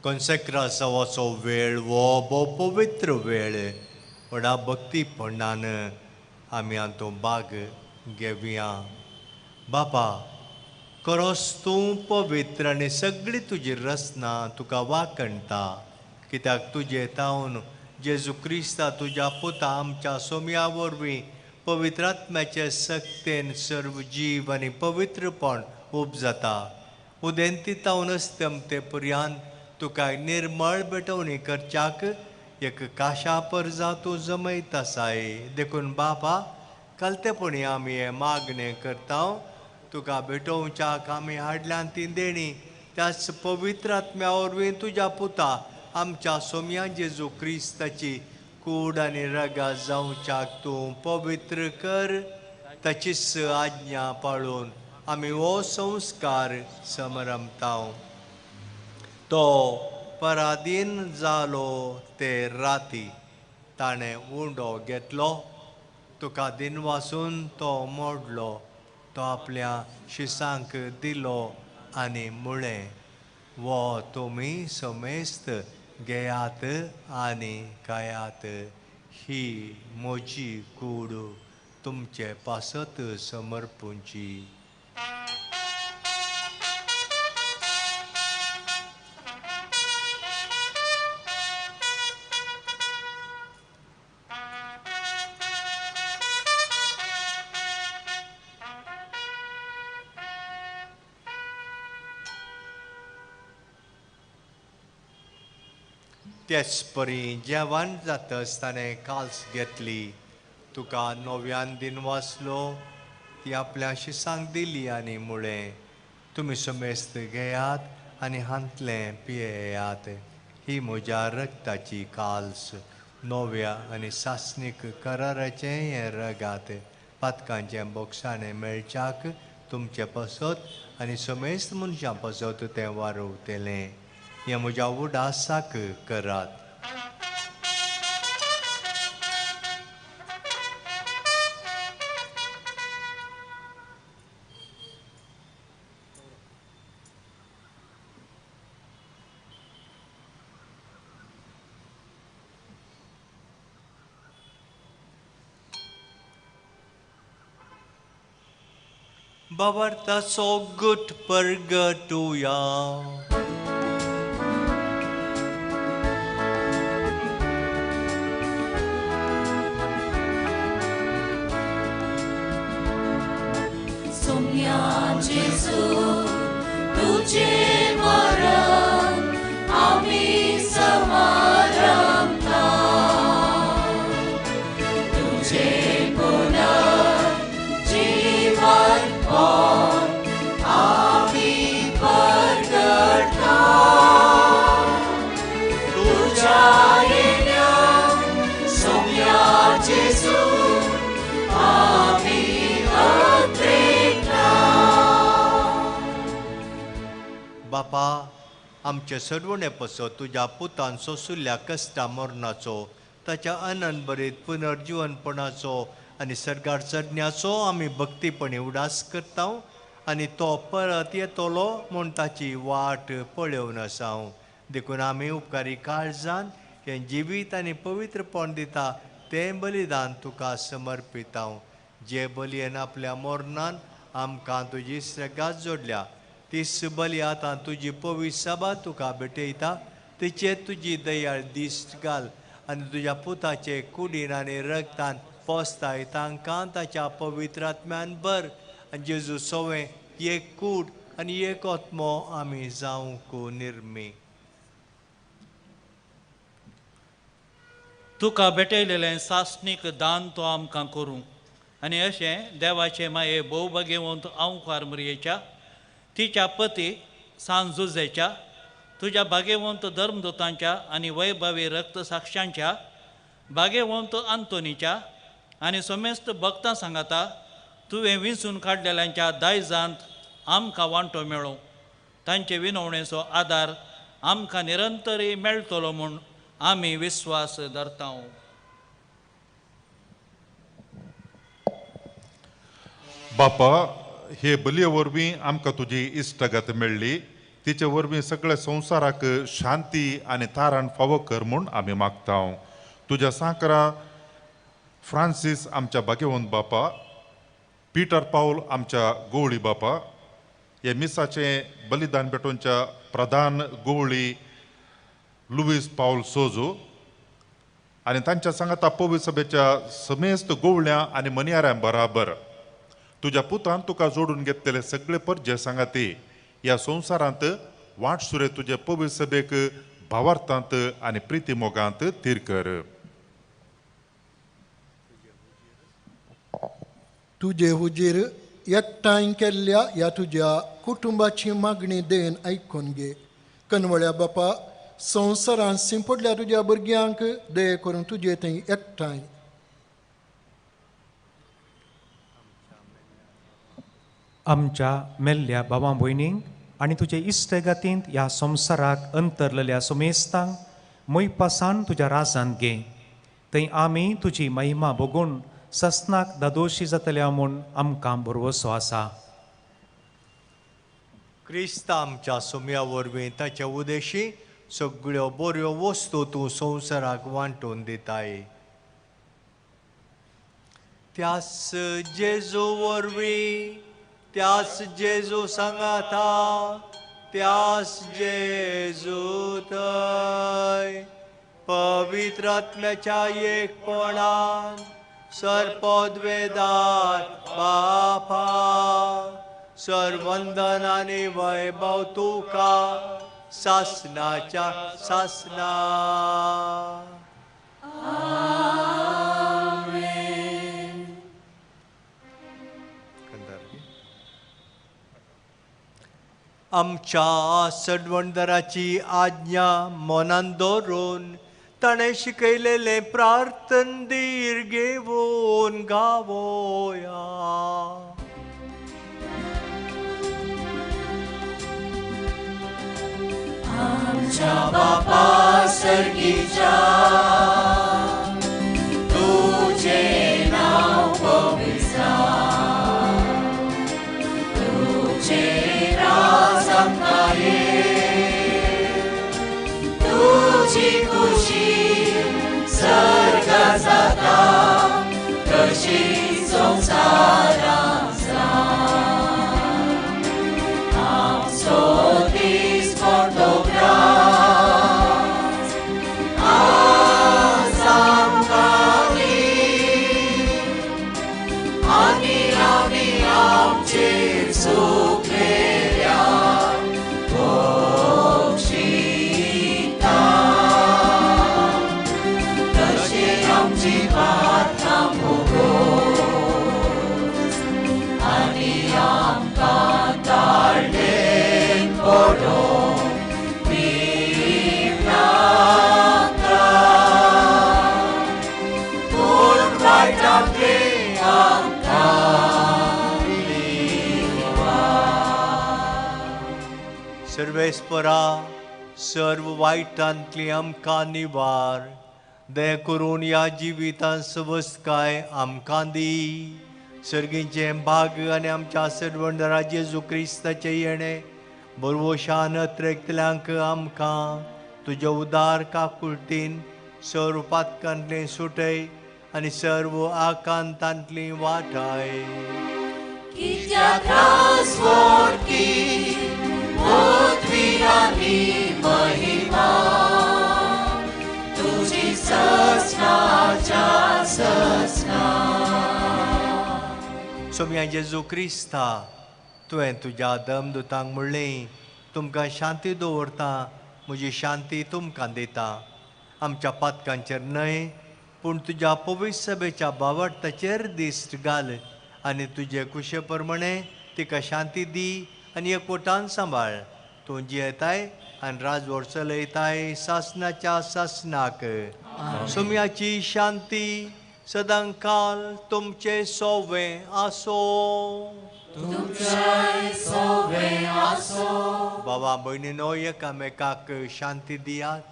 कॉन्सेक्रासावाचो वेळ हो भोव पवित्र वेळ. व्हडा भक्तीपणान आमी हातूंत भाग घेवया. बापा, खरोच तूं पवित्र आनी सगळी तुजी रचना तुका वाखणटा. कित्याक तुजे तावन जेजू क्रिस्ता तुज्या पुता आमच्या सोम्या वरवीं पवित्र आत्म्याचे सक्तेन सर्व जीव आनी पवित्रपण उपजाता. उदेंती तावन अस्तमते पर्यंत तुका निर्मळ भेटवणी करच्याक एक काशा परजा तूं जमयत आसाय. देखून बापा, कलतेपणी आमी हें मागणें करता. तुका भेटोवच्याक आमी हाडल्यान ती देणी त्याच पवित्र आत्म्या वरवीं तुज्या पुता आमच्या सोम्या जेजू क्रिस्ताची कूड आनी रगा जावच्याक तूं पवित्र कर. ताचीच आज्ञा पाळून आमी हो संस्कार समरमता. तो पराधीन जालो ते राती ताणें उंडो घेतलो, तुका दिनवासून तो मोडलो, तो आपल्या शिसांक दिलो आनी म्हळें, वो तुमी समेस्त घेयात आनी खायात, ही म्हजी कूड तुमचे पासत समर्पूंची. तेच परी जेवण जातच ताणें काल्स घेतली, तुका नव्यान दिनवासलो, ती आपल्या शिसांक दिली आनी म्हळें, तुमी समेस्त घेयात आनी हांतलें पियेयात, ही म्हज्या रक्ताची काल्स, नव्या आनी सासणीक कराराचें हें रगात, पातकांचें बोगसाणें मेळच्याक तुमचे पासत आनी समेस्त मनशां पासत तें वारवतलें. हें म्हज्या उडासाक करात. बाबार्थाचो गुट परगटुया. सोम्या जेजू तुझे मरण आमी समारंभता तुझे पुनर्जीवन आमी परगटता तुझ्या येण्या सोम्या जेजू आमी अत्रेकता. बापा आमचे सरवणे पसो तुज्या पुतान सोंसुल्ल्या कश्टा मरणाचो ताच्या अनंतभरीत पुनर्जीवनपणाचो आनी सर्गार चडण्याचो आमी भक्तीपणी उडास करता आनी तो परत येतलो म्हूण ताची वाट पळोवन आसा. देखून आमी उपकारी काळजान हें जिवीत आनी पवित्रपण दिता तें बलिदान तुका समर्पिता. जे बलयेन आपल्या मरणान आमकां तुजी श्रगात जोडल्या तीस बली आतां तुजी पवित्र सभा तुका भेटयता तिचेर तुजी दयाळ दिश्ट घाल आनी तुज्या पुताचे कुडीन आनी रगतान पोसताय तांकां ताच्या पवित्र आत्म्यान भर आनी जेजू सोवें एक कूड आनी एक आत्मो आमी जावंक निर्मी. तुका भेटयलेलें सासणीक दान तो आमकां करूं आनी अशें देवाचे माये भोव भगेवंत आंवकार मुरयेच्या तिच्या पती सान जुजेच्या तुज्या भागेवंत धर्मदूतांच्या आनी वैभवी रक्तसाक्षांच्या भागेवंत आंतोनीच्या आनी समेस्त भक्तां सांगाता तुवें विंचून काडलेल्यांच्या दायजांत आमकां वांटो मेळो. तांचे विनवणेचो आदार आमकां निरंतरी मेळटलो म्हूण आमी विस्वास धरता. बापा हे बलये वरवीं आमकां तुजी इश्टागत मेळ्ळी तिचे वरवीं सगळ्या संवसाराक शांती आनी तारण फावो कर म्हूण आमी मागता. तुज्या सांकरा फ्रांसीस आमच्या भाग्यवंत बापा, पीटर पावल आमच्या गोवळी बापा, हे मिसाचें बलिदान भेटोवच्या प्रधान गोवळी लुईस पावल सोजो आनी तांच्या सांगाता पवित्र सभेच्या समेस्त गोवळ्यां आनी मनियाऱ्यां बराबर तुज्या पुतान तुका जोडून घेतलेले सगळे परजे सांगाती ह्या संवसारांत वाट सुरे तुजे पवित्र सभेक भावार्थांत आनी प्रिती मोगांत थीर कर. तुजे हुजीर एकठांय केल्ल्या ह्या तुज्या कुटुंबाची मागणी देन आयकून घे. कनवळ्या बापा संवसारांत सिंपडल्या तुज्या भुरग्यांक दये करून तुजे थंय एकठांय. आमच्या मेल्ल्या बाबा भयणींक आनी तुजे इश्टगातींत ह्या संवसाराक अंतरलेल्या सुमेस्तांक मोयपासान तुज्या राजांत घे. थंय आमी तुजी महिमा भोगून ससनाक दादोशी जातल्या म्हूण आमकां भरवसो आसा. क्रिस्त आमच्या सोम्या वरवीं ताच्या उदेशी सगळ्यो बऱ्यो वस्तू तूं संवसाराक वांटून दिताय. त्यास जेजू वरवीं त्यास जेजू सांगाता त्यास जेजू थंय पवित्र आत्म्याच्या एकपणान सर्पद्वेदार बापा सर्वंदन आनी वैभव तुका सासनाच्या सासना. आमच्या सडवणदाराची आज्ञा मनान दवरून ताणें शिकयलेलें प्रार्थन धीर घेवन गावोया. आमच्या बापा सर्गीच्या तुझे नाव पवित्र जावं, तुझे राज आमकां ये, तुजी खुशी सर्गात जाता तशी संवसारांत जावं. आमचो दीस मोठो ग्रास आज आमकां दी आनी आमी आमचेर चूक सर्वेस्परा, सर्व वायटांतली आमकां निवार. दया करून ह्या जिवितांत सवस्तकाय आमकां दी. सर्गीचें भाग आनी आमच्या सर्वंडरा जेजू क्रिस्ताचें येणें बरवशान अत्रेकतल्यांक आमकां तुज्या उदार काकुळटीन सर्व पातकांतलें सुटय आनी सर्व आकांतांतली वाटाय. कित्याक राजवटी पदवी आनी महिमा तुजी ससनाच्या ससना. सोम्या जेजू क्रिस्ता, तुवें तुज्या दमदुतांक म्हणलें, तुमकां शांती दवरता, म्हजी शांती तुमकां दिता. आमच्या पातकांचेर न्हय पूण तुज्या पवित्र सभेच्या बावडताचेर दिश्ट घाल आनी तुजे कुशे प्रमाणे तिका शांती दी आनी एकवटान सांबाळ. तूं जियेताय आनी राजवट चलयताय सासनाच्या सासनाक. सोम्याची शांती सदांकाल तुमचे सोवे आसो. तुमचे सोवे आसो. बाबा भयणीनो, एकामेकाक शांती दियात.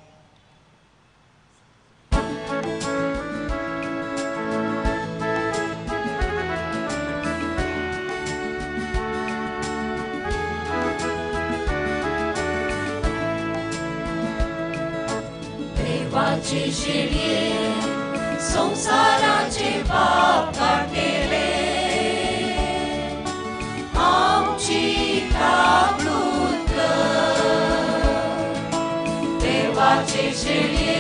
देवाचे शेळये संवसाराचे पाप काडटले, आमची काकळूत कर. देवाचे शेळये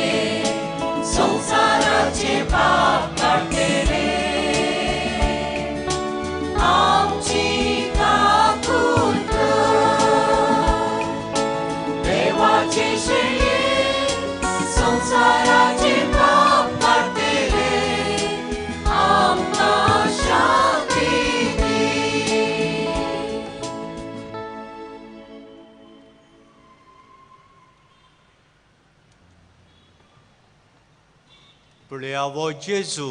संवसाराचे पाप काडटले, आमची काकळूत कर. देवाचे शेळये संवसाराचे पाप काडटले, आमकां शांती दी. पळया वो जेजू,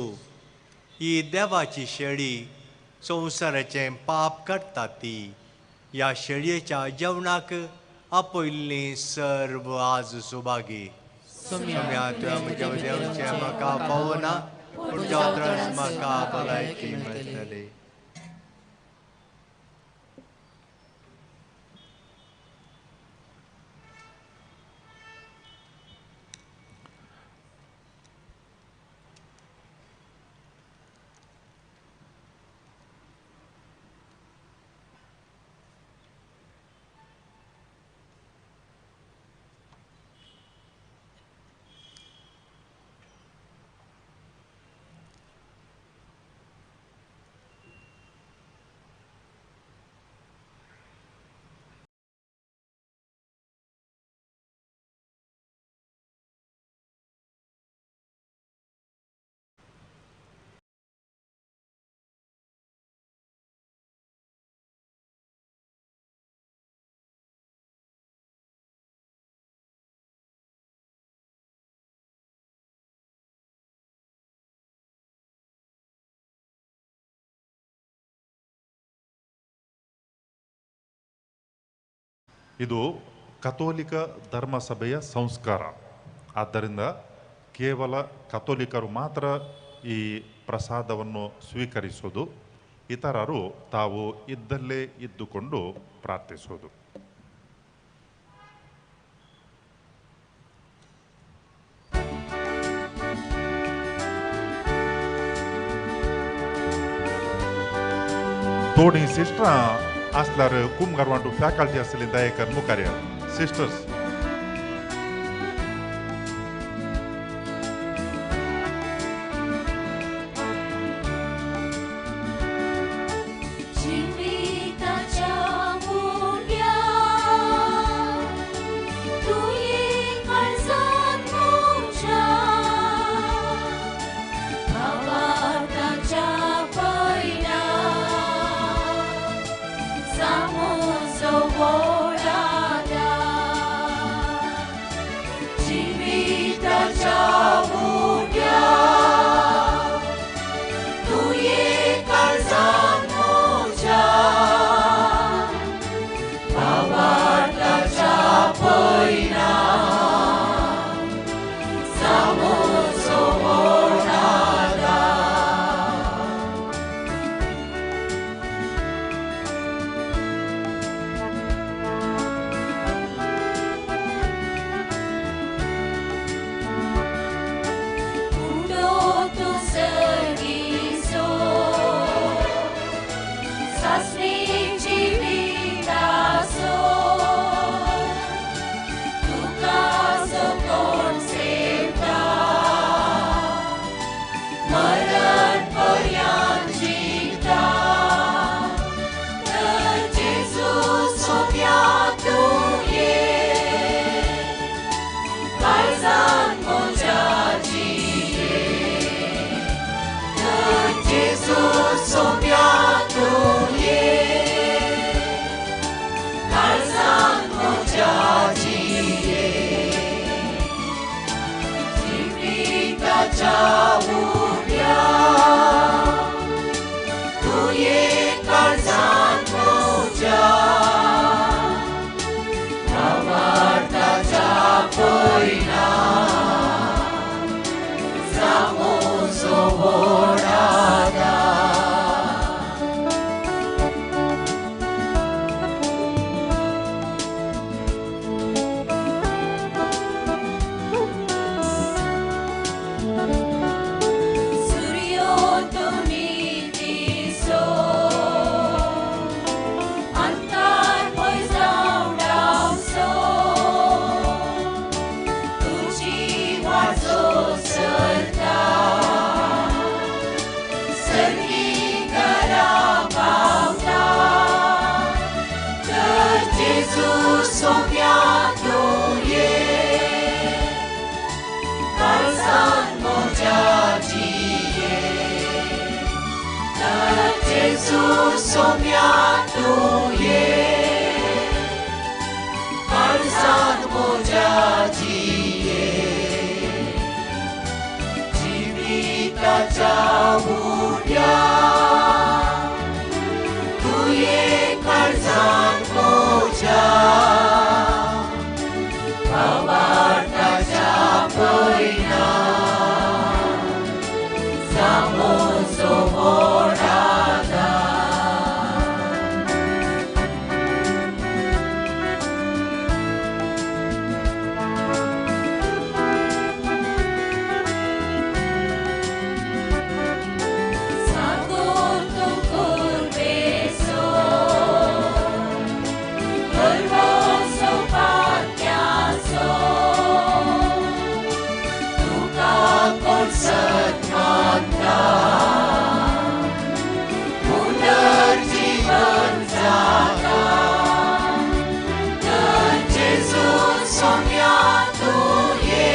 ही देवाची शेळी संवसाराचें पाप काडटा ती. ह्या शेळयेच्या जेवणाक आपयल्लीं सर्व आज सुभागी. सोम्या, तुवें म्हज्या देवचें म्हाका पावना, पूण तुज्या उतरान म्हाका भलायकी मेळटली. ಇದು ಕಥೋಲಿಕ ಧರ್ಮಸಭೆಯ ಸಂಸ್ಕಾರ. ಆದ್ದರಿಂದ ಕೇವಲ ಕಥೋಲಿಕರು ಮಾತ್ರ ಈ ಪ್ರಸಾದವನ್ನು ಸ್ವೀಕರಿಸೋದು, ಇತರರು ತಾವು ಇದ್ದಲ್ಲೇ ಇದ್ದುಕೊಂಡು ಪ್ರಾರ್ಥಿಸೋದು. थोडी सिस्टरां आसल्यार कुमगारवांटू फॅकल्टी आसली दयेकर मुखार सिस्टर्स. जिविताच्या मुड्या तुये काळजांत म्हज्या भावार्थाच्या पयल्या जामोजो वोडाल्या. जेजू सोम्या तुये काळजांत म्हज्या जिये जिविताच्या उड्या तुये काळजांत म्हज्या भावार्थाच्या पयना जामोजो व्हड आदार. सागोर तूं कुर्बेसो गर्वोसो पात्यासो तुका कोण सत मानता पुनर्जीवन जाता तर जेजू सोम्या तुये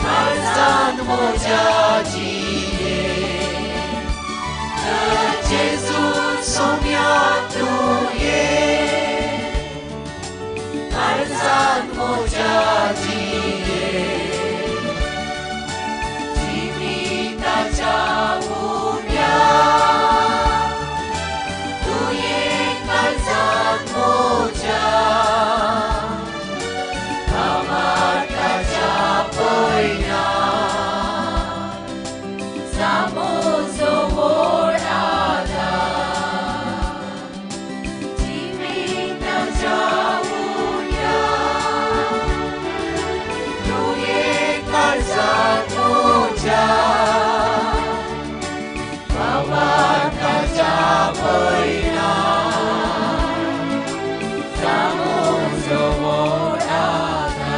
काळजांत म्हज्या जिये तर जेजू सोम्या तुये काळजांत म्हज्या जिये जिविताच्या उड्या तुये काळजांत म्हज्या भावार्थाच्या पयना जामोजो व्हड आदार. जिविताच्या उड्या तुये काळजांत म्हज्या भावार्थाच्या पयना जामोजो व्हड आदार.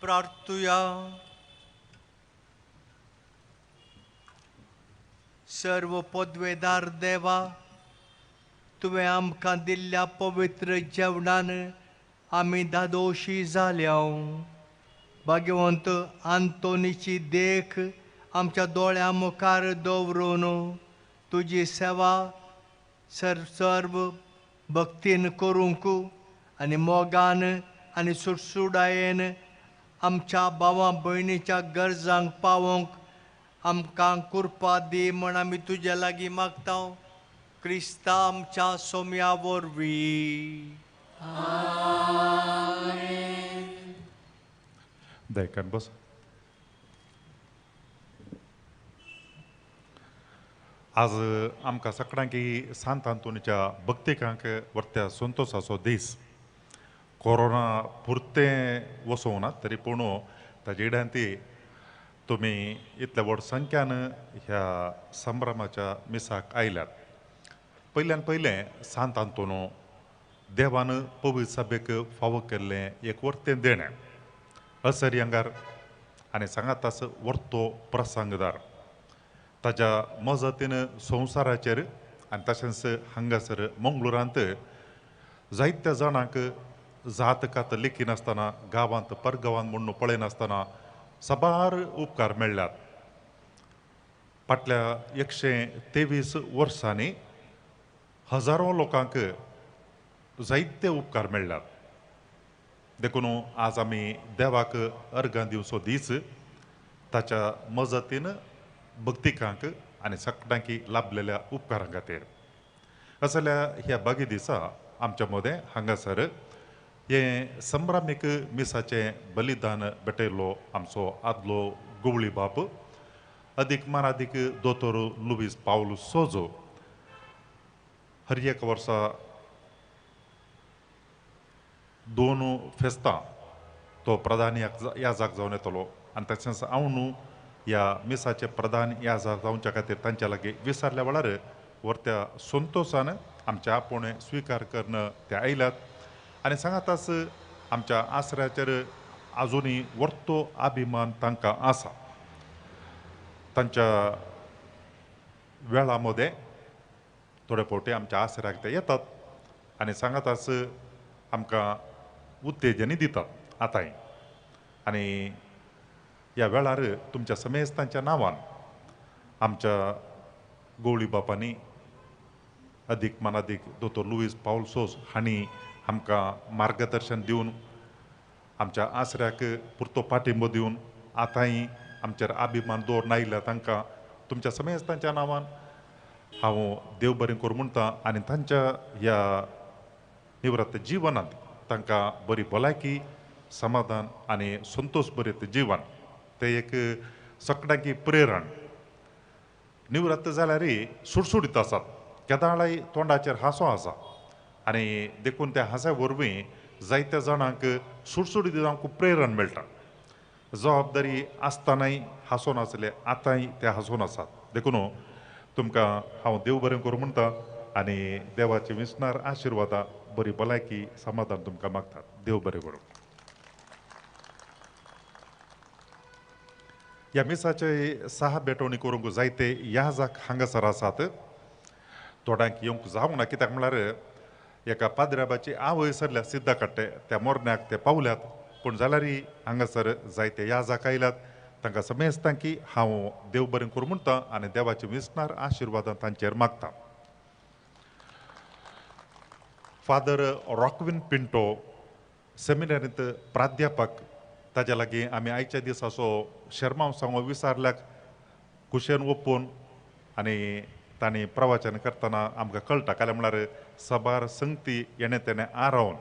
प्रार्थुया. सर्व पदवेदार देवा, तुवें आमकां दिल्ल्या पवित्र जेवणान आमी दादोशी जाल्या. भाग्यवंत आंतोनीची देख आमच्या दोळ्यां मुखार दवरून तुजी सेवा सर्व भक्तीन करूंक आनी मोगान आनी सुडसुडायेन आमच्या भावा भयणीच्या गरजांक पावोवंक आमकां कृपा दी म्हण आमी तुज्या लागीं मागता, क्रिस्ता आमच्या सोम्या वरवीं. दयकान बस. आज आमकां सगळ्यांकी सांत आंतोनीच्या भक्तिकांक वर्त्या संतोसाचो दीस. कोरोना पुरतें वसोवंक ना तरी पूण ताजे इड्यान ती तुमी इतल्या व्हड संख्यान ह्या संभ्रमाच्या मिसाक आयल्यात. पयल्यान पयलें सांत आंतोनो देवान पवित्र सभेक फावो केल्लें एक वर्तें देणें असरियंगार आनी सांगातास वर्तो प्रसंगदार. ताज्या मजतीन संवसाराचेर आनी तशेंच हांगासर मंगळुरांत जायत्या जाणांक जात कात लेखिनासतना गांवांत परगांवांत म्हणून पळयनासतना साबार उपकार मेळ्ळ्यात. फाटल्या 123 वर्सांनी हजारो लोकांक जायते उपकार मेळ्ळ्यात. देखून आज आमी देवाक अर्गां दिवचो दीस ताच्या मजतीन भक्तिकांक आनी सगळ्यांकी लाभलेल्या उपकारां खातीर. असल्या ह्या बागी दिसा आमच्या मदें हांगासर हें संभ्रामीक मिसाचें बलिदान भेटयल्लो आमचो आदलो गवळी बाप अदीक मानादीक दोतोर लुवीस पावल सोजो हर एक वर्सा 2 फेस्तां तो प्रधान याजाक जावन येतलो आनी तशेंच हांव न्हू ह्या मिसाचे प्रधान याजाक जावच्या खातीर तांच्या लागीं विसारल्या वेळार वर्त्या संतोशान आमच्या आपोवणें स्विकार करून ते आयल्यात आनी सांगाताच आमच्या आसऱ्याचेर आजुनूय वर्तो अभिमान तांकां आसा. तांच्या वेळा मदें थोडे फावटी आमच्या आसऱ्याक ते येतात आनी सांगाताच आमकां उत्तेजनूय दितात आतांय. आनी ह्या वेळार तुमच्या समेस्तांच्या नांवान आमच्या गवळी बापांनी अदीक मानादीक दोतोर लुवीस पावल सोज हांणी आमकां मार्गदर्शन दिवन आमच्या आसऱ्याक पुरतो पाठिंबो दिवन आतांय आमचेर अभिमान दवरून आयिल्ल्या तांकां तुमच्या समेस्तांच्या नांवान हांव देव बरें करूं म्हणटा आनी तांच्या ह्या निवृत्त जिवनांत तांकां बरी भलायकी, समाधान आनी संतोश बरें जीवन ते एक सगळ्यांकी प्रेरण. निवृत्त जाल्यारय सुडसुडीत आसात, केदाळाय तोंडाचेर हांसो आसा आनी देखून त्या हांसा वरवीं जायत्या जाणांक सुडसुडीत जावंक प्रेरण मेळटा. जबाबदारी आसतनाय हांसोन आसले आतांय ते हांसोन आसात. देखून तुमकां हांव देव बरें करूं म्हणटा आनी देवाचे विसणार आशिर्वादा बरी भलायकी समाधान तुमकां मागतात. देव बरें करूं. ह्या मिसाचे सहा भेटवणी करूंक जायते याजाक हांगासर आसात. थोड्यांक येवंक जावंक ना कित्याक म्हळ्यार एका पाद्र्याबाची आवय सरल्या सिद्धा काडटे त्या मोरण्याक ते पावल्यात, पूण जाल्यारय हांगासर जायते याजाक आयल्यात. तांकां समेस्तांकी हांव देव बरें करूं म्हणटा आनी देवाचे विसणार आशिर्वादां तांचेर मागता. फादर रॉकविन पिंटो सेमिनारींत प्राध्यापक, ताज्या लागीं आमी आयच्या दिसाचो शेर्मांव सांगो विसारल्याक कुशेन ओपून आनी तांणी प्रवचन करतना आमकां कळटा. काल्यार म्हळ्यार साबार संगती येणे तेणें आरावन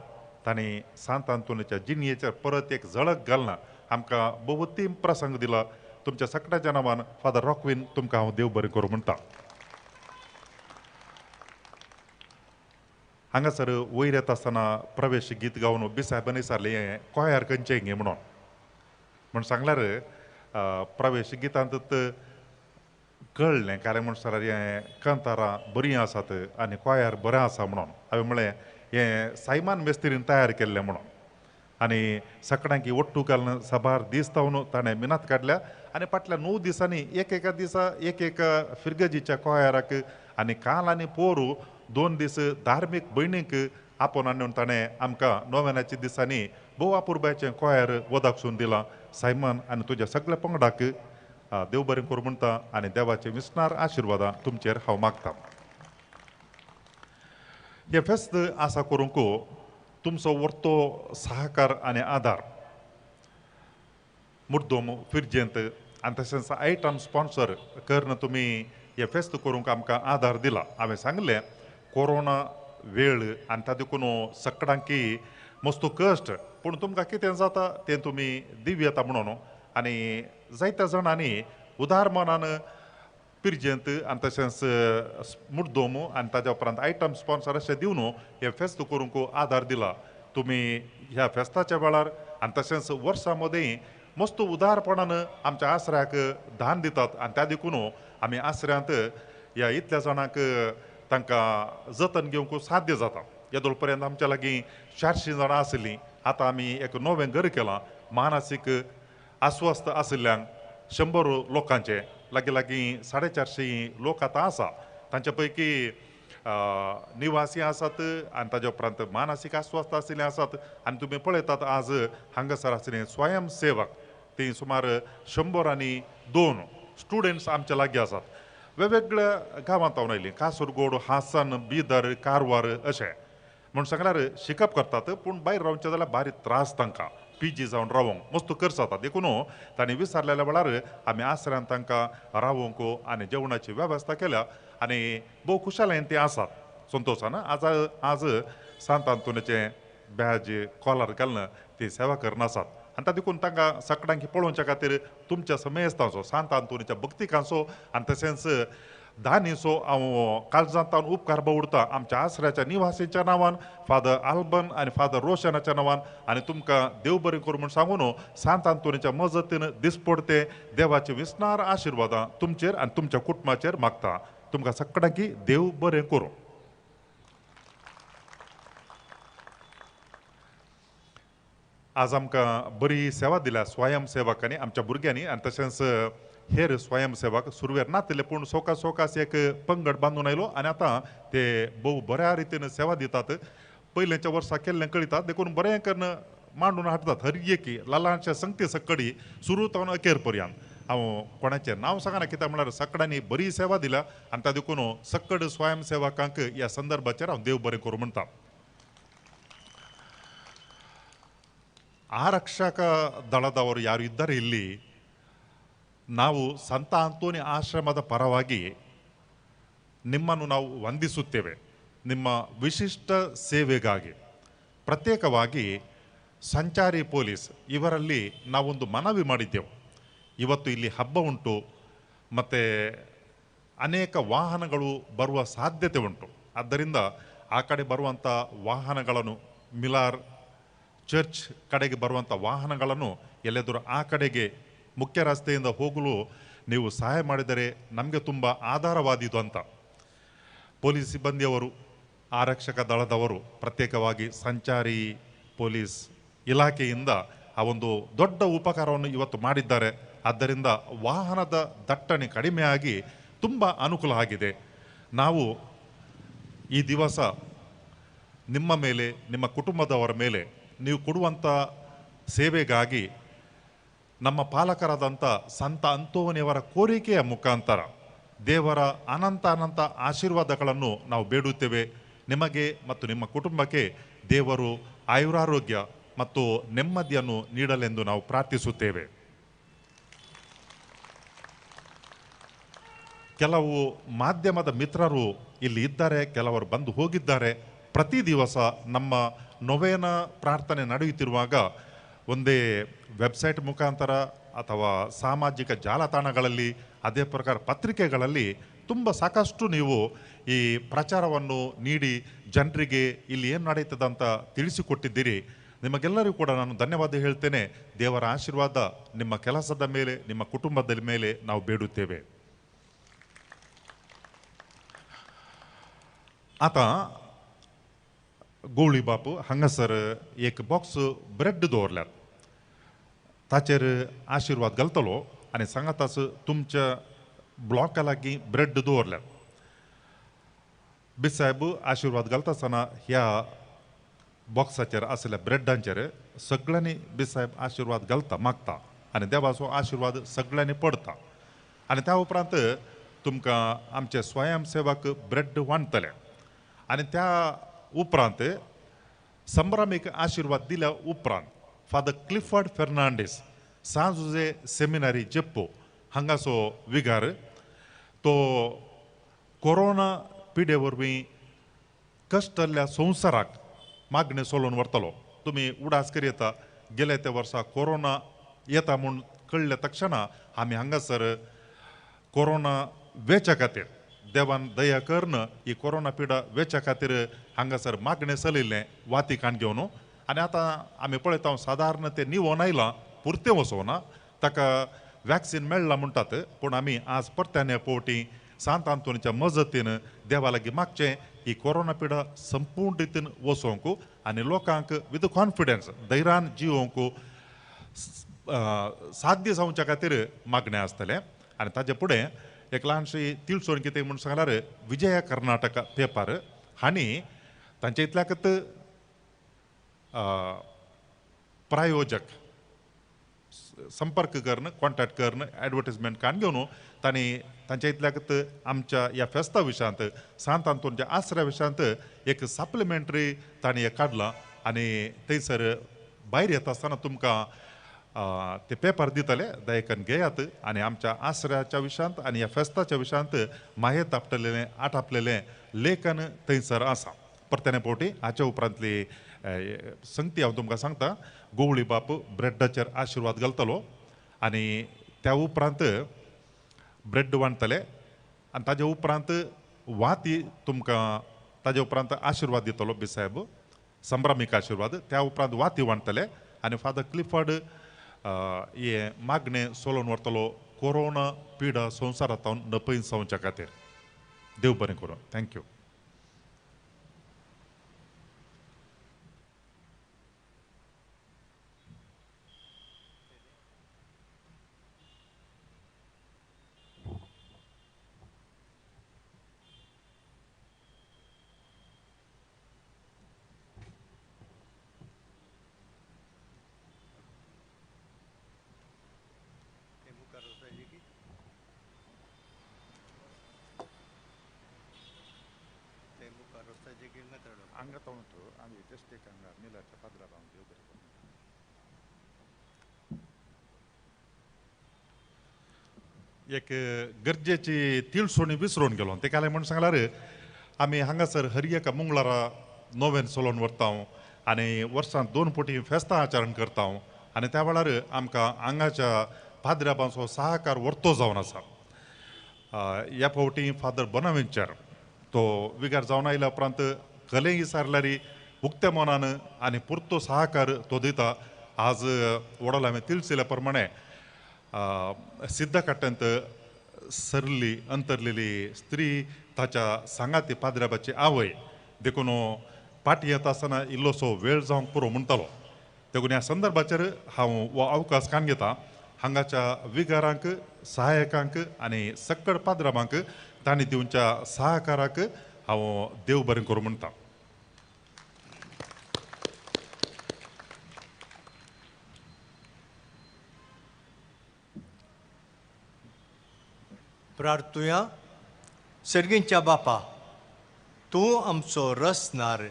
तांणी सांत आंतोनीच्या जिणयेचेर परत एक झळक घालना आमकां बहुतीम प्रसंग दिला. तुमच्या सगळ्याच्या नांवान फादर रॉकविन तुमकां हांव देव बरें करूं म्हणटा. हांगासर वयर येता आसतना प्रवेश गीत गावन बिसायबान विचारलें हें कोयार खंयचें गे म्हणून म्हण सांगल्यार प्रवेश गितांत कळ्ळें कारण म्हण सर हें कांतारां बरीं आसात आनी कोयार बरें आसा म्हणून. हांवें म्हळें हें सायमान मेस्त्रीन तयार केल्लें म्हणून. आनी सकडांकी ओट्टू घालून साबार दीस तावन ताणें मिनात काडल्या आनी फाटल्या 9 दिसांनी एक एका दिसा एक एक फिरगजीच्या कोयाराक आनी काल आनी पोरू 2 दीस धार्मीक भयणींक आपोवन हाडून ताणें आमकां नोवेनाच्या दिसांनी भोव अपुरबायचें कोयार वदाकसून दिलां. सायमन आनी तुज्या सगळ्या पंगडाक देव बरें करूं म्हणटा आनी देवाचे विसनार आशिर्वादां तुमचेर हांव मागता. हें फेस्त आसा करूंक तुमचो वर्तो सहकार आनी आदार मुद्दम फिरजेंत आनी तशेंच आयटम स्पॉन्सर करून तुमी हें फेस्त करूंक आमकां आदार दिला. हांवें सांगलें कोरोना वेळ आनी ता देखून सकडांकी मस्त कश्ट, पूण तुमकां कितें जाता तें तुमी दिवं येता म्हणून आनी जायत्या जाणांनी उदार मनान पिरजेंत आनी तशेंच मुद्दम आनी ताज्या उपरांत आयटम स्पॉन्सर अशें दिवन हें फेस्त करूंक आदार दिला. तुमी ह्या फेस्ताच्या वेळार आनी तशेंच वर्सां मदीं मस्त उदारपणान आमच्या आसऱ्याक दान दितात आनी त्या देखून आमी आसऱ्यांत ह्या इतल्या जाणांक तांकां जतन घेवंक साध्य जाता. येदोळ पर्यंत आमच्या लागीं 400 जाणां आशिल्लीं, आतां आमी एक नवें घर केलां मानसीक अस्वस्थ आशिल्ल्यांक 100 लोकांचें लागीं लागीं 450 लोक आतां आसा. तांचे पैकी निवासी आसात आनी ताज्या उपरांत मानसीक अस्वस्थ आशिल्ले आसात आनी तुमी पळयतात आज हांगासर आशिल्ले स्वयंसेवक ती सुमार 102 स्टुडंट्स आमच्या लागीं आसात. वेगवेगळ्या गांवांत आयलीं, कासरगोड, हासन, बिदर, कारवार अशें म्हूण सांगल्यार शिकप करतात, पूण भायर रावचें जाल्यार बारीक त्रास तांकां पी जी जावन रावोंक मस्त खर्च जाता. देखून तांणी विचारलेल्या वेळार आमी आसऱ्यान तांकां रावोंक आनी जेवणाची वेवस्था केल्या आनी भोव खुशालायन ते आसात संतोशान. आज आज सांत आंतोनीचें बॅज कॉलर घालून ती सेवा करून आसात आनी ता देखून तांकां सकडांकी पळोवच्या खातीर तुमच्या समेस्तांचो सांत आंतोनीच्या भक्तिकांचो आनी तशेंच दानीचो हांव काळजांत उपकार बावुडटा आमच्या आसऱ्याच्या निवासीच्या नांवान, फादर आल्बन आनी फादर रोशनाच्या नांवान आनी तुमकां देव बरें करूं म्हूण सांगून सांत आंतोनीच्या मजतीन दिसपडते देवाचे विसनार आशिर्वादां तुमचेर आनी तुमच्या कुटुंबाचेर मागता. तुमकां सगळ्यांकी देव बरें करूं. आज आमकां बरी सेवा दिल्या स्वयंसेवकांनी आमच्या भुरग्यांनी आनी तशेंच हेर स्वयंसेवक सुरवेर नातिल्ले पूण सोका सोकास एक पंगड बांदून आयलो आनी आतां ते भोव बऱ्या रितीन सेवा दितात. पयलेच्या वर्सा केल्लें कळितात देखून बरें करून मांडून हाडटात हर एकी ल्हानशा संगती सकडी सुरू जावन अखेर पर्यंत. हांव कोणाचें नांव सांगना कित्याक म्हळ्यार सकडांनी बरी सेवा दिल्या आनी ता देखून सकड स्वयंसेवकांक ह्या संदर्भाचेर हांव देव बरें करूं म्हणटा. ಆರಕ್ಷಕ ದಳದವರು ಯಾರು ಇದ್ದಾರೆ ಇಲ್ಲಿ, ನಾವು ಸಂತ ಅಂತೋನಿ ಆಶ್ರಮದ ಪರವಾಗಿ ನಿಮ್ಮನ್ನು ನಾವು ವಂದಿಸುತ್ತೇವೆ ನಿಮ್ಮ ವಿಶಿಷ್ಟ ಸೇವೆಗಾಗಿ. ಪ್ರತ್ಯೇಕವಾಗಿ ಸಂಚಾರಿ ಪೊಲೀಸ್ ಇವರಲ್ಲಿ ನಾವೊಂದು ಮನವಿ ಮಾಡಿದ್ದೆವು. ಇವತ್ತು ಇಲ್ಲಿ ಹಬ್ಬ ಉಂಟು ಮತ್ತು ಅನೇಕ ವಾಹನಗಳು ಬರುವ ಸಾಧ್ಯತೆ ಉಂಟು. ಆದ್ದರಿಂದ ಆ ಕಡೆ ಬರುವಂಥ ವಾಹನಗಳನ್ನು, ಮಿಲಾರ್ ಚರ್ಚ್ ಕಡೆಗೆ ಬರುವಂಥ ವಾಹನಗಳನ್ನು ಎಲ್ಲೆದರೂ ಆ ಕಡೆಗೆ ಮುಖ್ಯ ರಸ್ತೆಯಿಂದ ಹೋಗಲು ನೀವು ಸಹಾಯ ಮಾಡಿದರೆ ನಮಗೆ ತುಂಬ ಆಧಾರವಾದೀತು ಅಂತ ಪೊಲೀಸ್ ಸಿಬ್ಬಂದಿಯವರು, ಆರಕ್ಷಕ ದಳದವರು, ಪ್ರತ್ಯೇಕವಾಗಿ ಸಂಚಾರಿ ಪೊಲೀಸ್ ಇಲಾಖೆಯಿಂದ ಆ ಒಂದು ದೊಡ್ಡ ಉಪಕಾರವನ್ನು ಇವತ್ತು ಮಾಡಿದ್ದಾರೆ. ಆದ್ದರಿಂದ ವಾಹನದ ದಟ್ಟಣೆ ಕಡಿಮೆಯಾಗಿ ತುಂಬ ಅನುಕೂಲ ಆಗಿದೆ. ನಾವು ಈ ದಿವಸ ನಿಮ್ಮ ಮೇಲೆ, ನಿಮ್ಮ ಕುಟುಂಬದವರ ಮೇಲೆ ನೀವು ಕೊಡುವಂಥ ಸೇವೆಗಾಗಿ ನಮ್ಮ ಪಾಲಕರಾದಂಥ ಸಂತ ಅಂತೋನಿಯವರ ಕೋರಿಕೆಯ ಮುಖಾಂತರ ದೇವರ ಅನಂತ ಅನಂತ ಆಶೀರ್ವಾದಗಳನ್ನು ನಾವು ಬೇಡುತ್ತೇವೆ. ನಿಮಗೆ ಮತ್ತು ನಿಮ್ಮ ಕುಟುಂಬಕ್ಕೆ ದೇವರು ಆಯುರಾರೋಗ್ಯ ಮತ್ತು ನೆಮ್ಮದಿಯನ್ನು ನೀಡಲೆಂದು ನಾವು ಪ್ರಾರ್ಥಿಸುತ್ತೇವೆ. ಕೆಲವು ಮಾಧ್ಯಮದ ಮಿತ್ರರು ಇಲ್ಲಿ ಇದ್ದಾರೆ, ಕೆಲವರು ಬಂದು ಹೋಗಿದ್ದಾರೆ. ಪ್ರತಿ ದಿವಸ ನಮ್ಮ ನೊವೇನ ಪ್ರಾರ್ಥನೆ ನಡೆಯುತ್ತಿರುವಾಗ ಒಂದೇ ವೆಬ್ಸೈಟ್ ಮುಖಾಂತರ ಅಥವಾ ಸಾಮಾಜಿಕ ಜಾಲತಾಣಗಳಲ್ಲಿ, ಅದೇ ಪ್ರಕಾರ ಪತ್ರಿಕೆಗಳಲ್ಲಿ ತುಂಬ ಸಾಕಷ್ಟು ನೀವು ಈ ಪ್ರಚಾರವನ್ನು ನೀಡಿ ಜನರಿಗೆ ಇಲ್ಲಿ ಏನು ನಡೆಯುತ್ತದೆ ಅಂತ ತಿಳಿಸಿಕೊಟ್ಟಿದ್ದೀರಿ. ನಿಮಗೆಲ್ಲರಿಗೂ ಕೂಡ ನಾನು ಧನ್ಯವಾದ ಹೇಳ್ತೇನೆ. ದೇವರ ಆಶೀರ್ವಾದ ನಿಮ್ಮ ಕೆಲಸದ ಮೇಲೆ, ನಿಮ್ಮ ಕುಟುಂಬದ ಮೇಲೆ ನಾವು ಬೇಡುತ್ತೇವೆ. ಆತ गोवळी बापू हांगासर एक बॉक्स ब्रेड दवरल्यात, ताचेर आशिर्वाद घालतलो आनी सांगाताच तुमच्या ब्लॉका लागीं ब्रेड दवरल्यात. बिसायब आशिर्वाद घालता आसतना ह्या बॉक्साचेर आशिल्ल्या ब्रेडांचेर सगळ्यांनी बिसायब आशिर्वाद घालता, मागता आनी देवाचो आशिर्वाद सगळ्यांनी पडता. आनी त्या उपरांत तुमकां आमचे स्वयंसेवक ब्रेड वांटतले आनी त्या उपरांत संभ्रामीक आशिर्वाद दिल्या उपरांत Father Clifford Fernandes San Jose seminary Jeppo हांगाचो विगार तो कोरोना पिडे वरवीं कश्टल्ल्या संवसाराक मागणें सोलोवन व्हरतलो. तुमी उडास करता गेले त्या वर्सा कोरोना येता म्हूण कळ्ळ्या तक्षणा आमी हांगासर कोरोना वेच्या खातीर देवान दया करून ही कोरोना पिडा वेच्या खातीर हांगासर मागणें चलयल्लें वाती काण घेवन. आनी आतां आमी पळयता सादारण तें निवोन आयलां, पुरतें वचोना, ताका वॅक्सीन मेळ्ळां म्हणटात, पूण आमी आज परत्यान ह्या फावटी सांत आंतोनीच्या मजतीन देवा लागीं मागचें ही कोरोना पिडा संपूर्ण रितीन वचोवंक आनी लोकांक विथ कॉन्फिडन्स धैर्यान जिवोवंक साध्य जावच्या खातीर मागणें आसतलें. आनी ताजे फुडें एक ल्हानशी तिळसण कितें म्हूण सांगल्यार विजया कर्नाटका पेपर हांणी तांचे इतल्याकच प्रायोजक संपर्क करून कॉन्टॅक्ट करून एडवर्टीजमेंट काण घेवन तांणी तांच्या इतल्याकच आमच्या ह्या फेस्ता विशयांत सांत आंतोनच्या आसऱ्या विशयांत एक सप्लिमेंटरी तांणी हें काडलां आनी थंयसर भायर येता आसतना तुमकां ते पेपर दितले, दयेकन घेयात आनी आमच्या आसऱ्याच्या विशयांत आनी ह्या फेस्ताच्या विशयांत माहेत आपटलेलें आटापलेलें लेखन थंयसर आसा. परत्याने फावटी हाच्या उपरांतली संगती हांव तुमकां सांगता. गोवळी बाप ब्रेडाचेर आशिर्वाद घालतलो आनी त्या उपरांत ब्रेड वांटतले आनी ताजे उपरांत वाती तुमकां ताजे उपरांत आशिर्वाद दितलो बिसायब संभ्रामीक आशिर्वाद, त्या उपरांत वाती वांटतले आनी फादर क्लिफर्ड हे मागणें सोलोवन व्हरतलो कोरोना पिडा संवसारांत नपयन जावच्या खातीर. देव बरें करूं. Thank you. हांगा उंटू आमी जस्ट एक हांगा मिलाच्या पाद्रा देव बरें करूं. एक गरजेची तिळसोणी विसरून गेलो ते काय म्हूण सांगल्यार आमी हांगासर हर एका मंगळारा नोवेन चलोवन व्हरता आनी वर्सांत 2 फावटी फेस्तां आचरण करता आनी त्या वेळार आमकां हांगाच्या पाद्र्याबांचो सहकार वर्तो जावन आसा. ह्या फावटी फादर बोनावेंचर तो विगार जावन आयल्या उपरांत कलें विचारल्यार उक्त्या मनान आनी पुरतो सहकार तो दिता. आज वडोल हांवें तिळसिल्या प्रमाणे सिद्धकाट्यांत सरली अंतरलेली स्त्री ताच्या सांगाती पाद्र्याबाची आवय देखून पाटी येता आसतना इल्लोसो वेळ जावंक पुरो म्हणटालो. देखून ह्या संदर्भाचेर हांव हो अवकाश काण घेता. हांगाच्या विगारांक सहायकांक आनी सक्कड पाद्राबांक तांणी दिवच्या सहकाराक हांव देव बरें करूं म्हणटा. प्रार्थुया. सर्गींच्या बापा, तूं आमचो रसनार,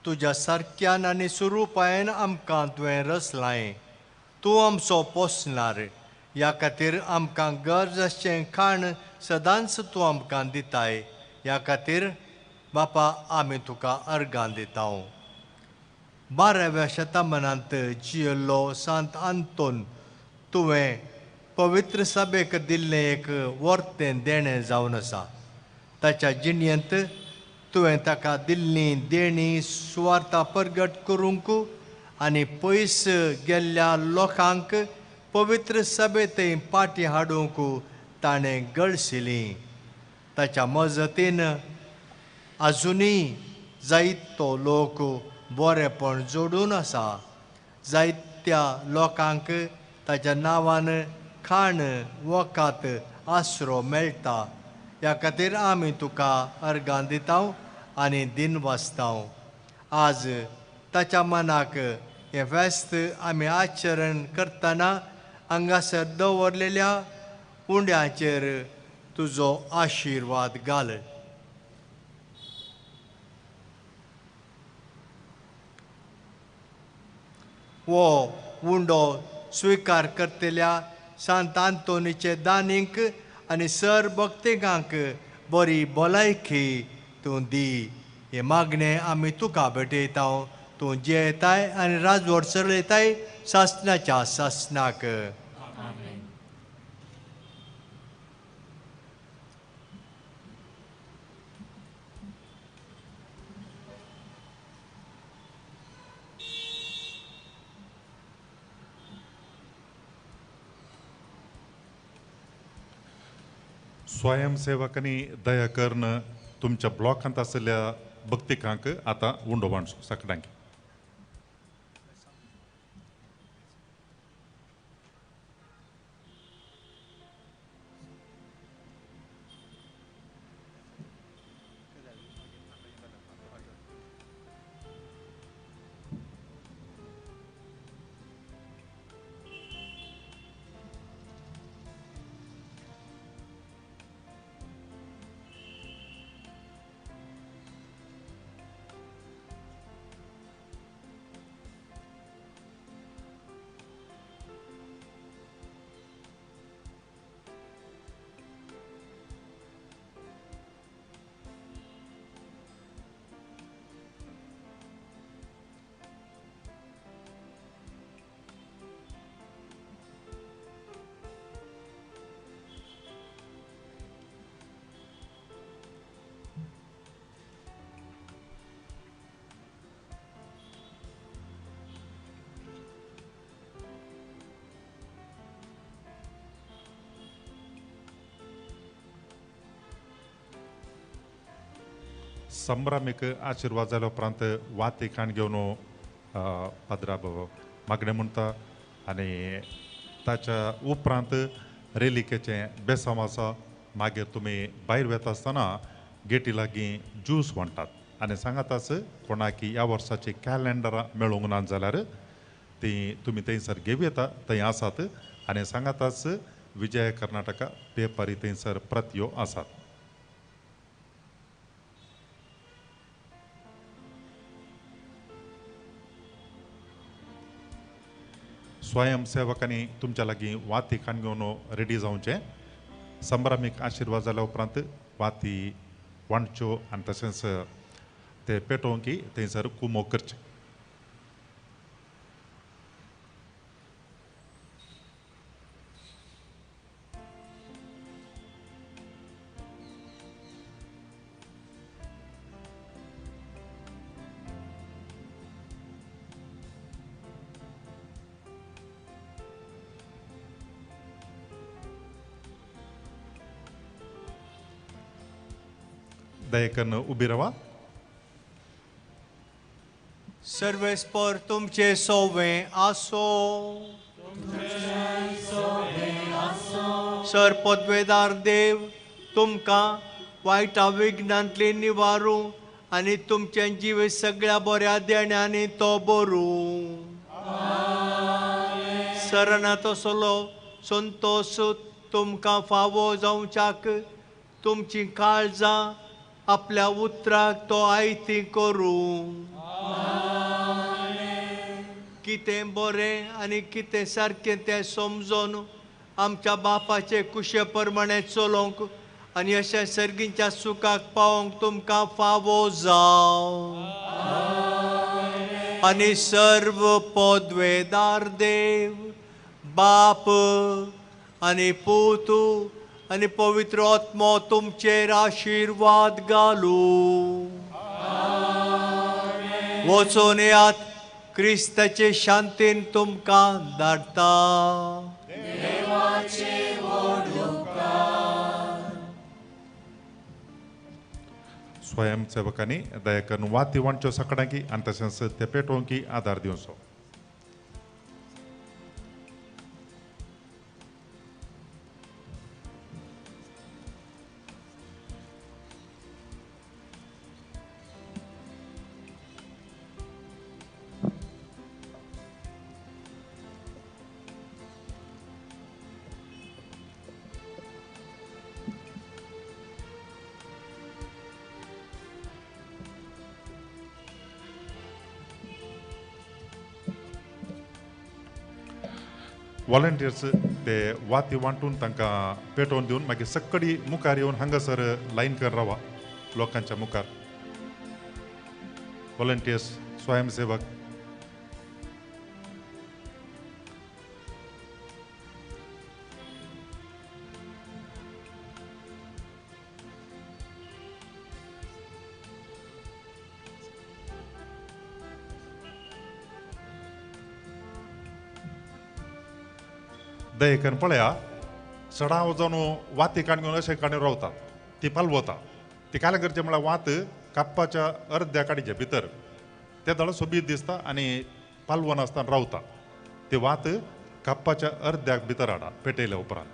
तुज्या सारक्यान आनी स्वरुपायन आमकां तुवें रसलाय. तूं आमचो पोसणार, ह्या खातीर आमकां गरज आसचें खाण सदांच तूं आमकां दिताय. ह्या खातीर बापा आमी तुका अर्गां दिता. 12व्या शतमानांत जियेल्लो सांत आंतोन तुवें पवित्र सभेक दिल्लें एक वर्तें देणें जावन आसा. ताच्या जिणेंत तुवें ताका दिल्लीं देणीं सुवार्था परगट करूंक आनी पयस गेल्ल्या लोकांक पवित्र सभेंत पाटी हाडूंक ताणें गळशिली. ताच्या मजतीन आजुनूय जायतो लोक बरेंपण जोडून आसा. जायत्या लोकांक ताच्या नांवान खाण वखद आसरो मेळटा. ह्या खातीर आमी तुका अर्गां दिता आनी दिन वाचता. आज ताच्या मनाक हें फेस्त आमी आचरण करतना हांगासर दवरलेल्या उंड्याचेर तुजो आशिर्वाद घाल. हो उंडो स्विकार करतल्या सांत आंतोनीचे दानींक आनी सर भक्तिकांक बरी भलायकी तूं दी. हे मागणें आमी तुका भेटयता. तूं जियेताय आनी राजवट चलयताय सासणाच्या सासणाक. स्वयंसेवकांनी दया करून तुमच्या ब्लॉकांत आशिल्ल्या भक्तिकांक आतां उंडो बांदचो सगळ्यांक. संभ्रामीक आशिर्वाद जाल्या उपरांत वाती खाण घेवन पाद्रा मागणें म्हणटा आनी ताच्या उपरांत रेलिकेचें बेसांव आसा. मागीर तुमी भायर वता आसतना गेटी लागीं ज्यूस म्हणटात आनी सांगाताच कोणाक ह्या वर्साची कॅलेंडरां मेळूंक ना जाल्यार ती तुमी थंयसर घेवं येता, थंय आसात. आनी सांगाताच विजय कर्नाटका पेपरी थंयसर प्रत्यो आसात. स्वयंसेवकांनी तुमच्या लागीं वाती खाण घेवन रेडी जावचें. संभ्रामीक आशिर्वाद जाल्या उपरांत वाती वांटच्यो आनी तशेंच ते पेटोवंक थंयसर कुमो करचें. दयेकन उबी रावा. सर्वेस्पर तुमचे सोवे आसो. सर पदवेदार देव तुमकां वायटा विघ्नांतली निवारू आनी तुमचें जिवीत सगळ्या बऱ्या देण्यांनी तो बरूं. सरना तसलो संतोश तुमकां फावो जावच्याक तुमचीं काळजां आपल्या उतराक तो आयती करूं. कितें बरें आनी कितें सारकें तें समजून आमच्या बापाचे कुशे प्रमाणे चलोवंक आनी अशें सर्गींच्या सुखाक पावोवंक तुमकां फावो जावं. आनी सर्व पदवेदार देव बाप आनी पूत आनी पवित्र आत्मो तुमचेर आशिर्वाद घालूं. वचून येयात, क्रिस्ताचे शांतीन तुमकां धाडटा. स्वयंसेवकांनी दया करून वाती वांटच्यो सकाळी आनी तशेंच ते पेटोवंक आदार दिवचो. वॉलंटियर्स ते वाती वांटून तांकां पेटोवन दिवन मागीर सक्कडी मुखार येवन हांगासर लायन कर रावा लोकांच्या मुखार. वॉलंटियर्स स्वयंसेवक दयेकन पळया सडाव जावन वाती काण घेवन अशें काणी रावतात ती पालवता ती कालें करचें म्हळ्यार वात कापपाच्या अर्द्या काडीच्या भितर ते दळ सोबीत दिसता आनी पालवन आसतना रावता ती वात कापपाच्या अर्द्याक भितर हाडा पेटयल्या उपरांत.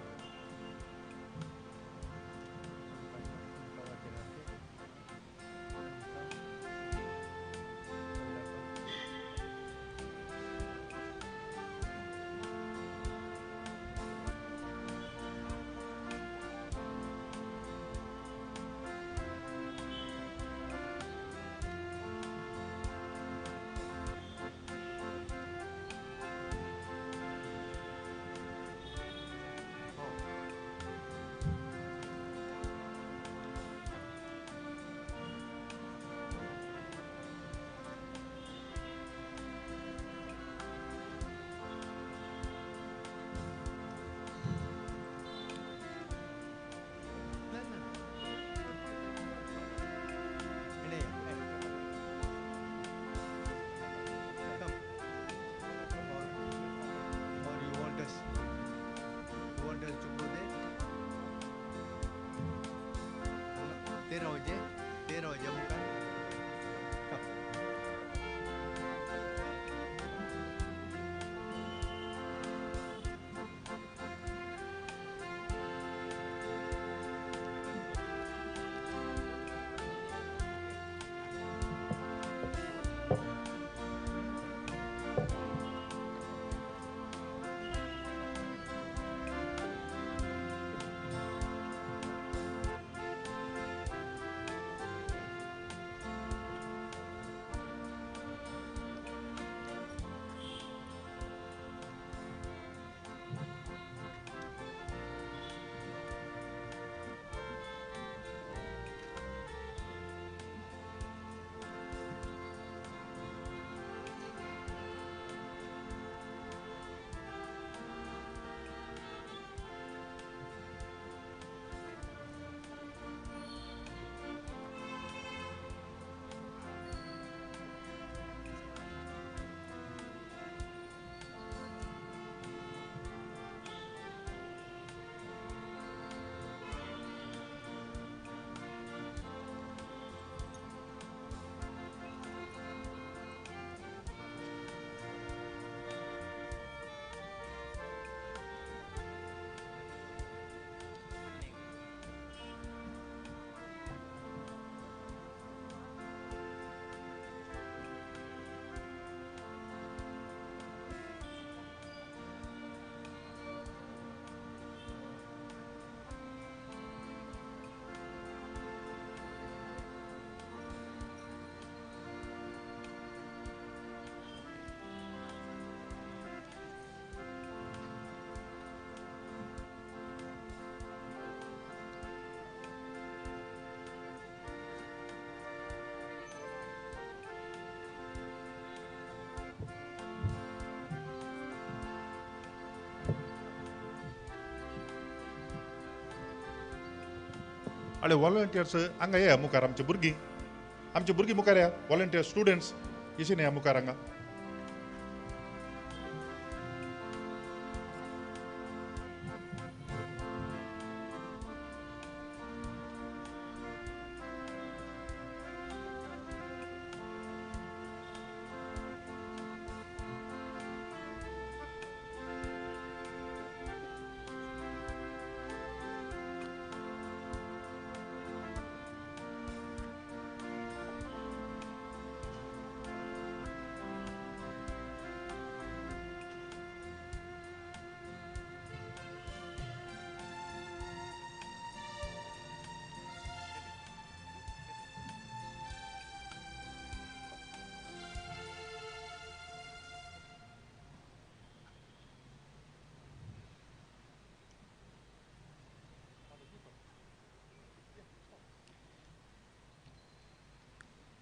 आनी वॉलंटियर्स हांगा या मुखार आमची भुरगीं मुखार या वॉलंटियर स्टुडंट्स येशीन या मुखार हांगा.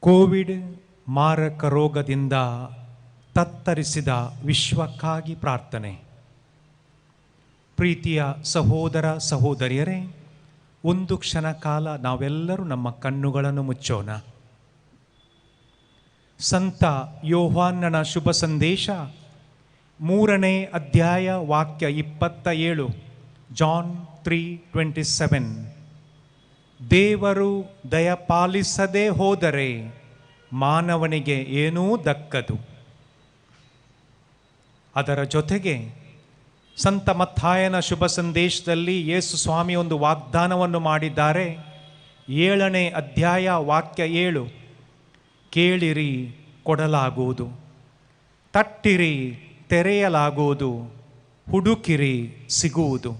ಕೋವಿಡ್ ಮಾರಕ ರೋಗದಿಂದ ತತ್ತರಿಸಿದ ವಿಶ್ವಕ್ಕಾಗಿ ಪ್ರಾರ್ಥನೆ. ಪ್ರೀತಿಯ ಸಹೋದರ ಸಹೋದರಿಯರೇ, ಒಂದು ಕ್ಷಣ ಕಾಲ ನಾವೆಲ್ಲರೂ ನಮ್ಮ ಕಣ್ಣುಗಳನ್ನು ಮುಚ್ಚೋಣ. ಸಂತ ಯೋಹಾನ್ನನ ಶುಭ ಸಂದೇಶ 3ನೇ ಅಧ್ಯಾಯ ವಾಕ್ಯ 27, ಜಾನ್ 3:27. ದೇವರು ದಯಪಾಲಿಸದೇ ಹೋದರೆ ಮಾನವನಿಗೆ ಏನೂ ದಕ್ಕದು. ಅದರ ಜೊತೆಗೆ ಸಂತ ಮತ್ತಾಯನ ಶುಭ ಸಂದೇಶದಲ್ಲಿ ಯೇಸು ಸ್ವಾಮಿ ಒಂದು ವಾಗ್ದಾನವನ್ನು ಮಾಡಿದ್ದಾರೆ. 7ನೇ ಅಧ್ಯಾಯ ವಾಕ್ಯ 7, ಕೇಳಿರಿ ಕೊಡಲಾಗುವುದು, ತಟ್ಟಿರಿ ತೆರೆಯಲಾಗುವುದು, ಹುಡುಕಿರಿ ಸಿಗುವುದು.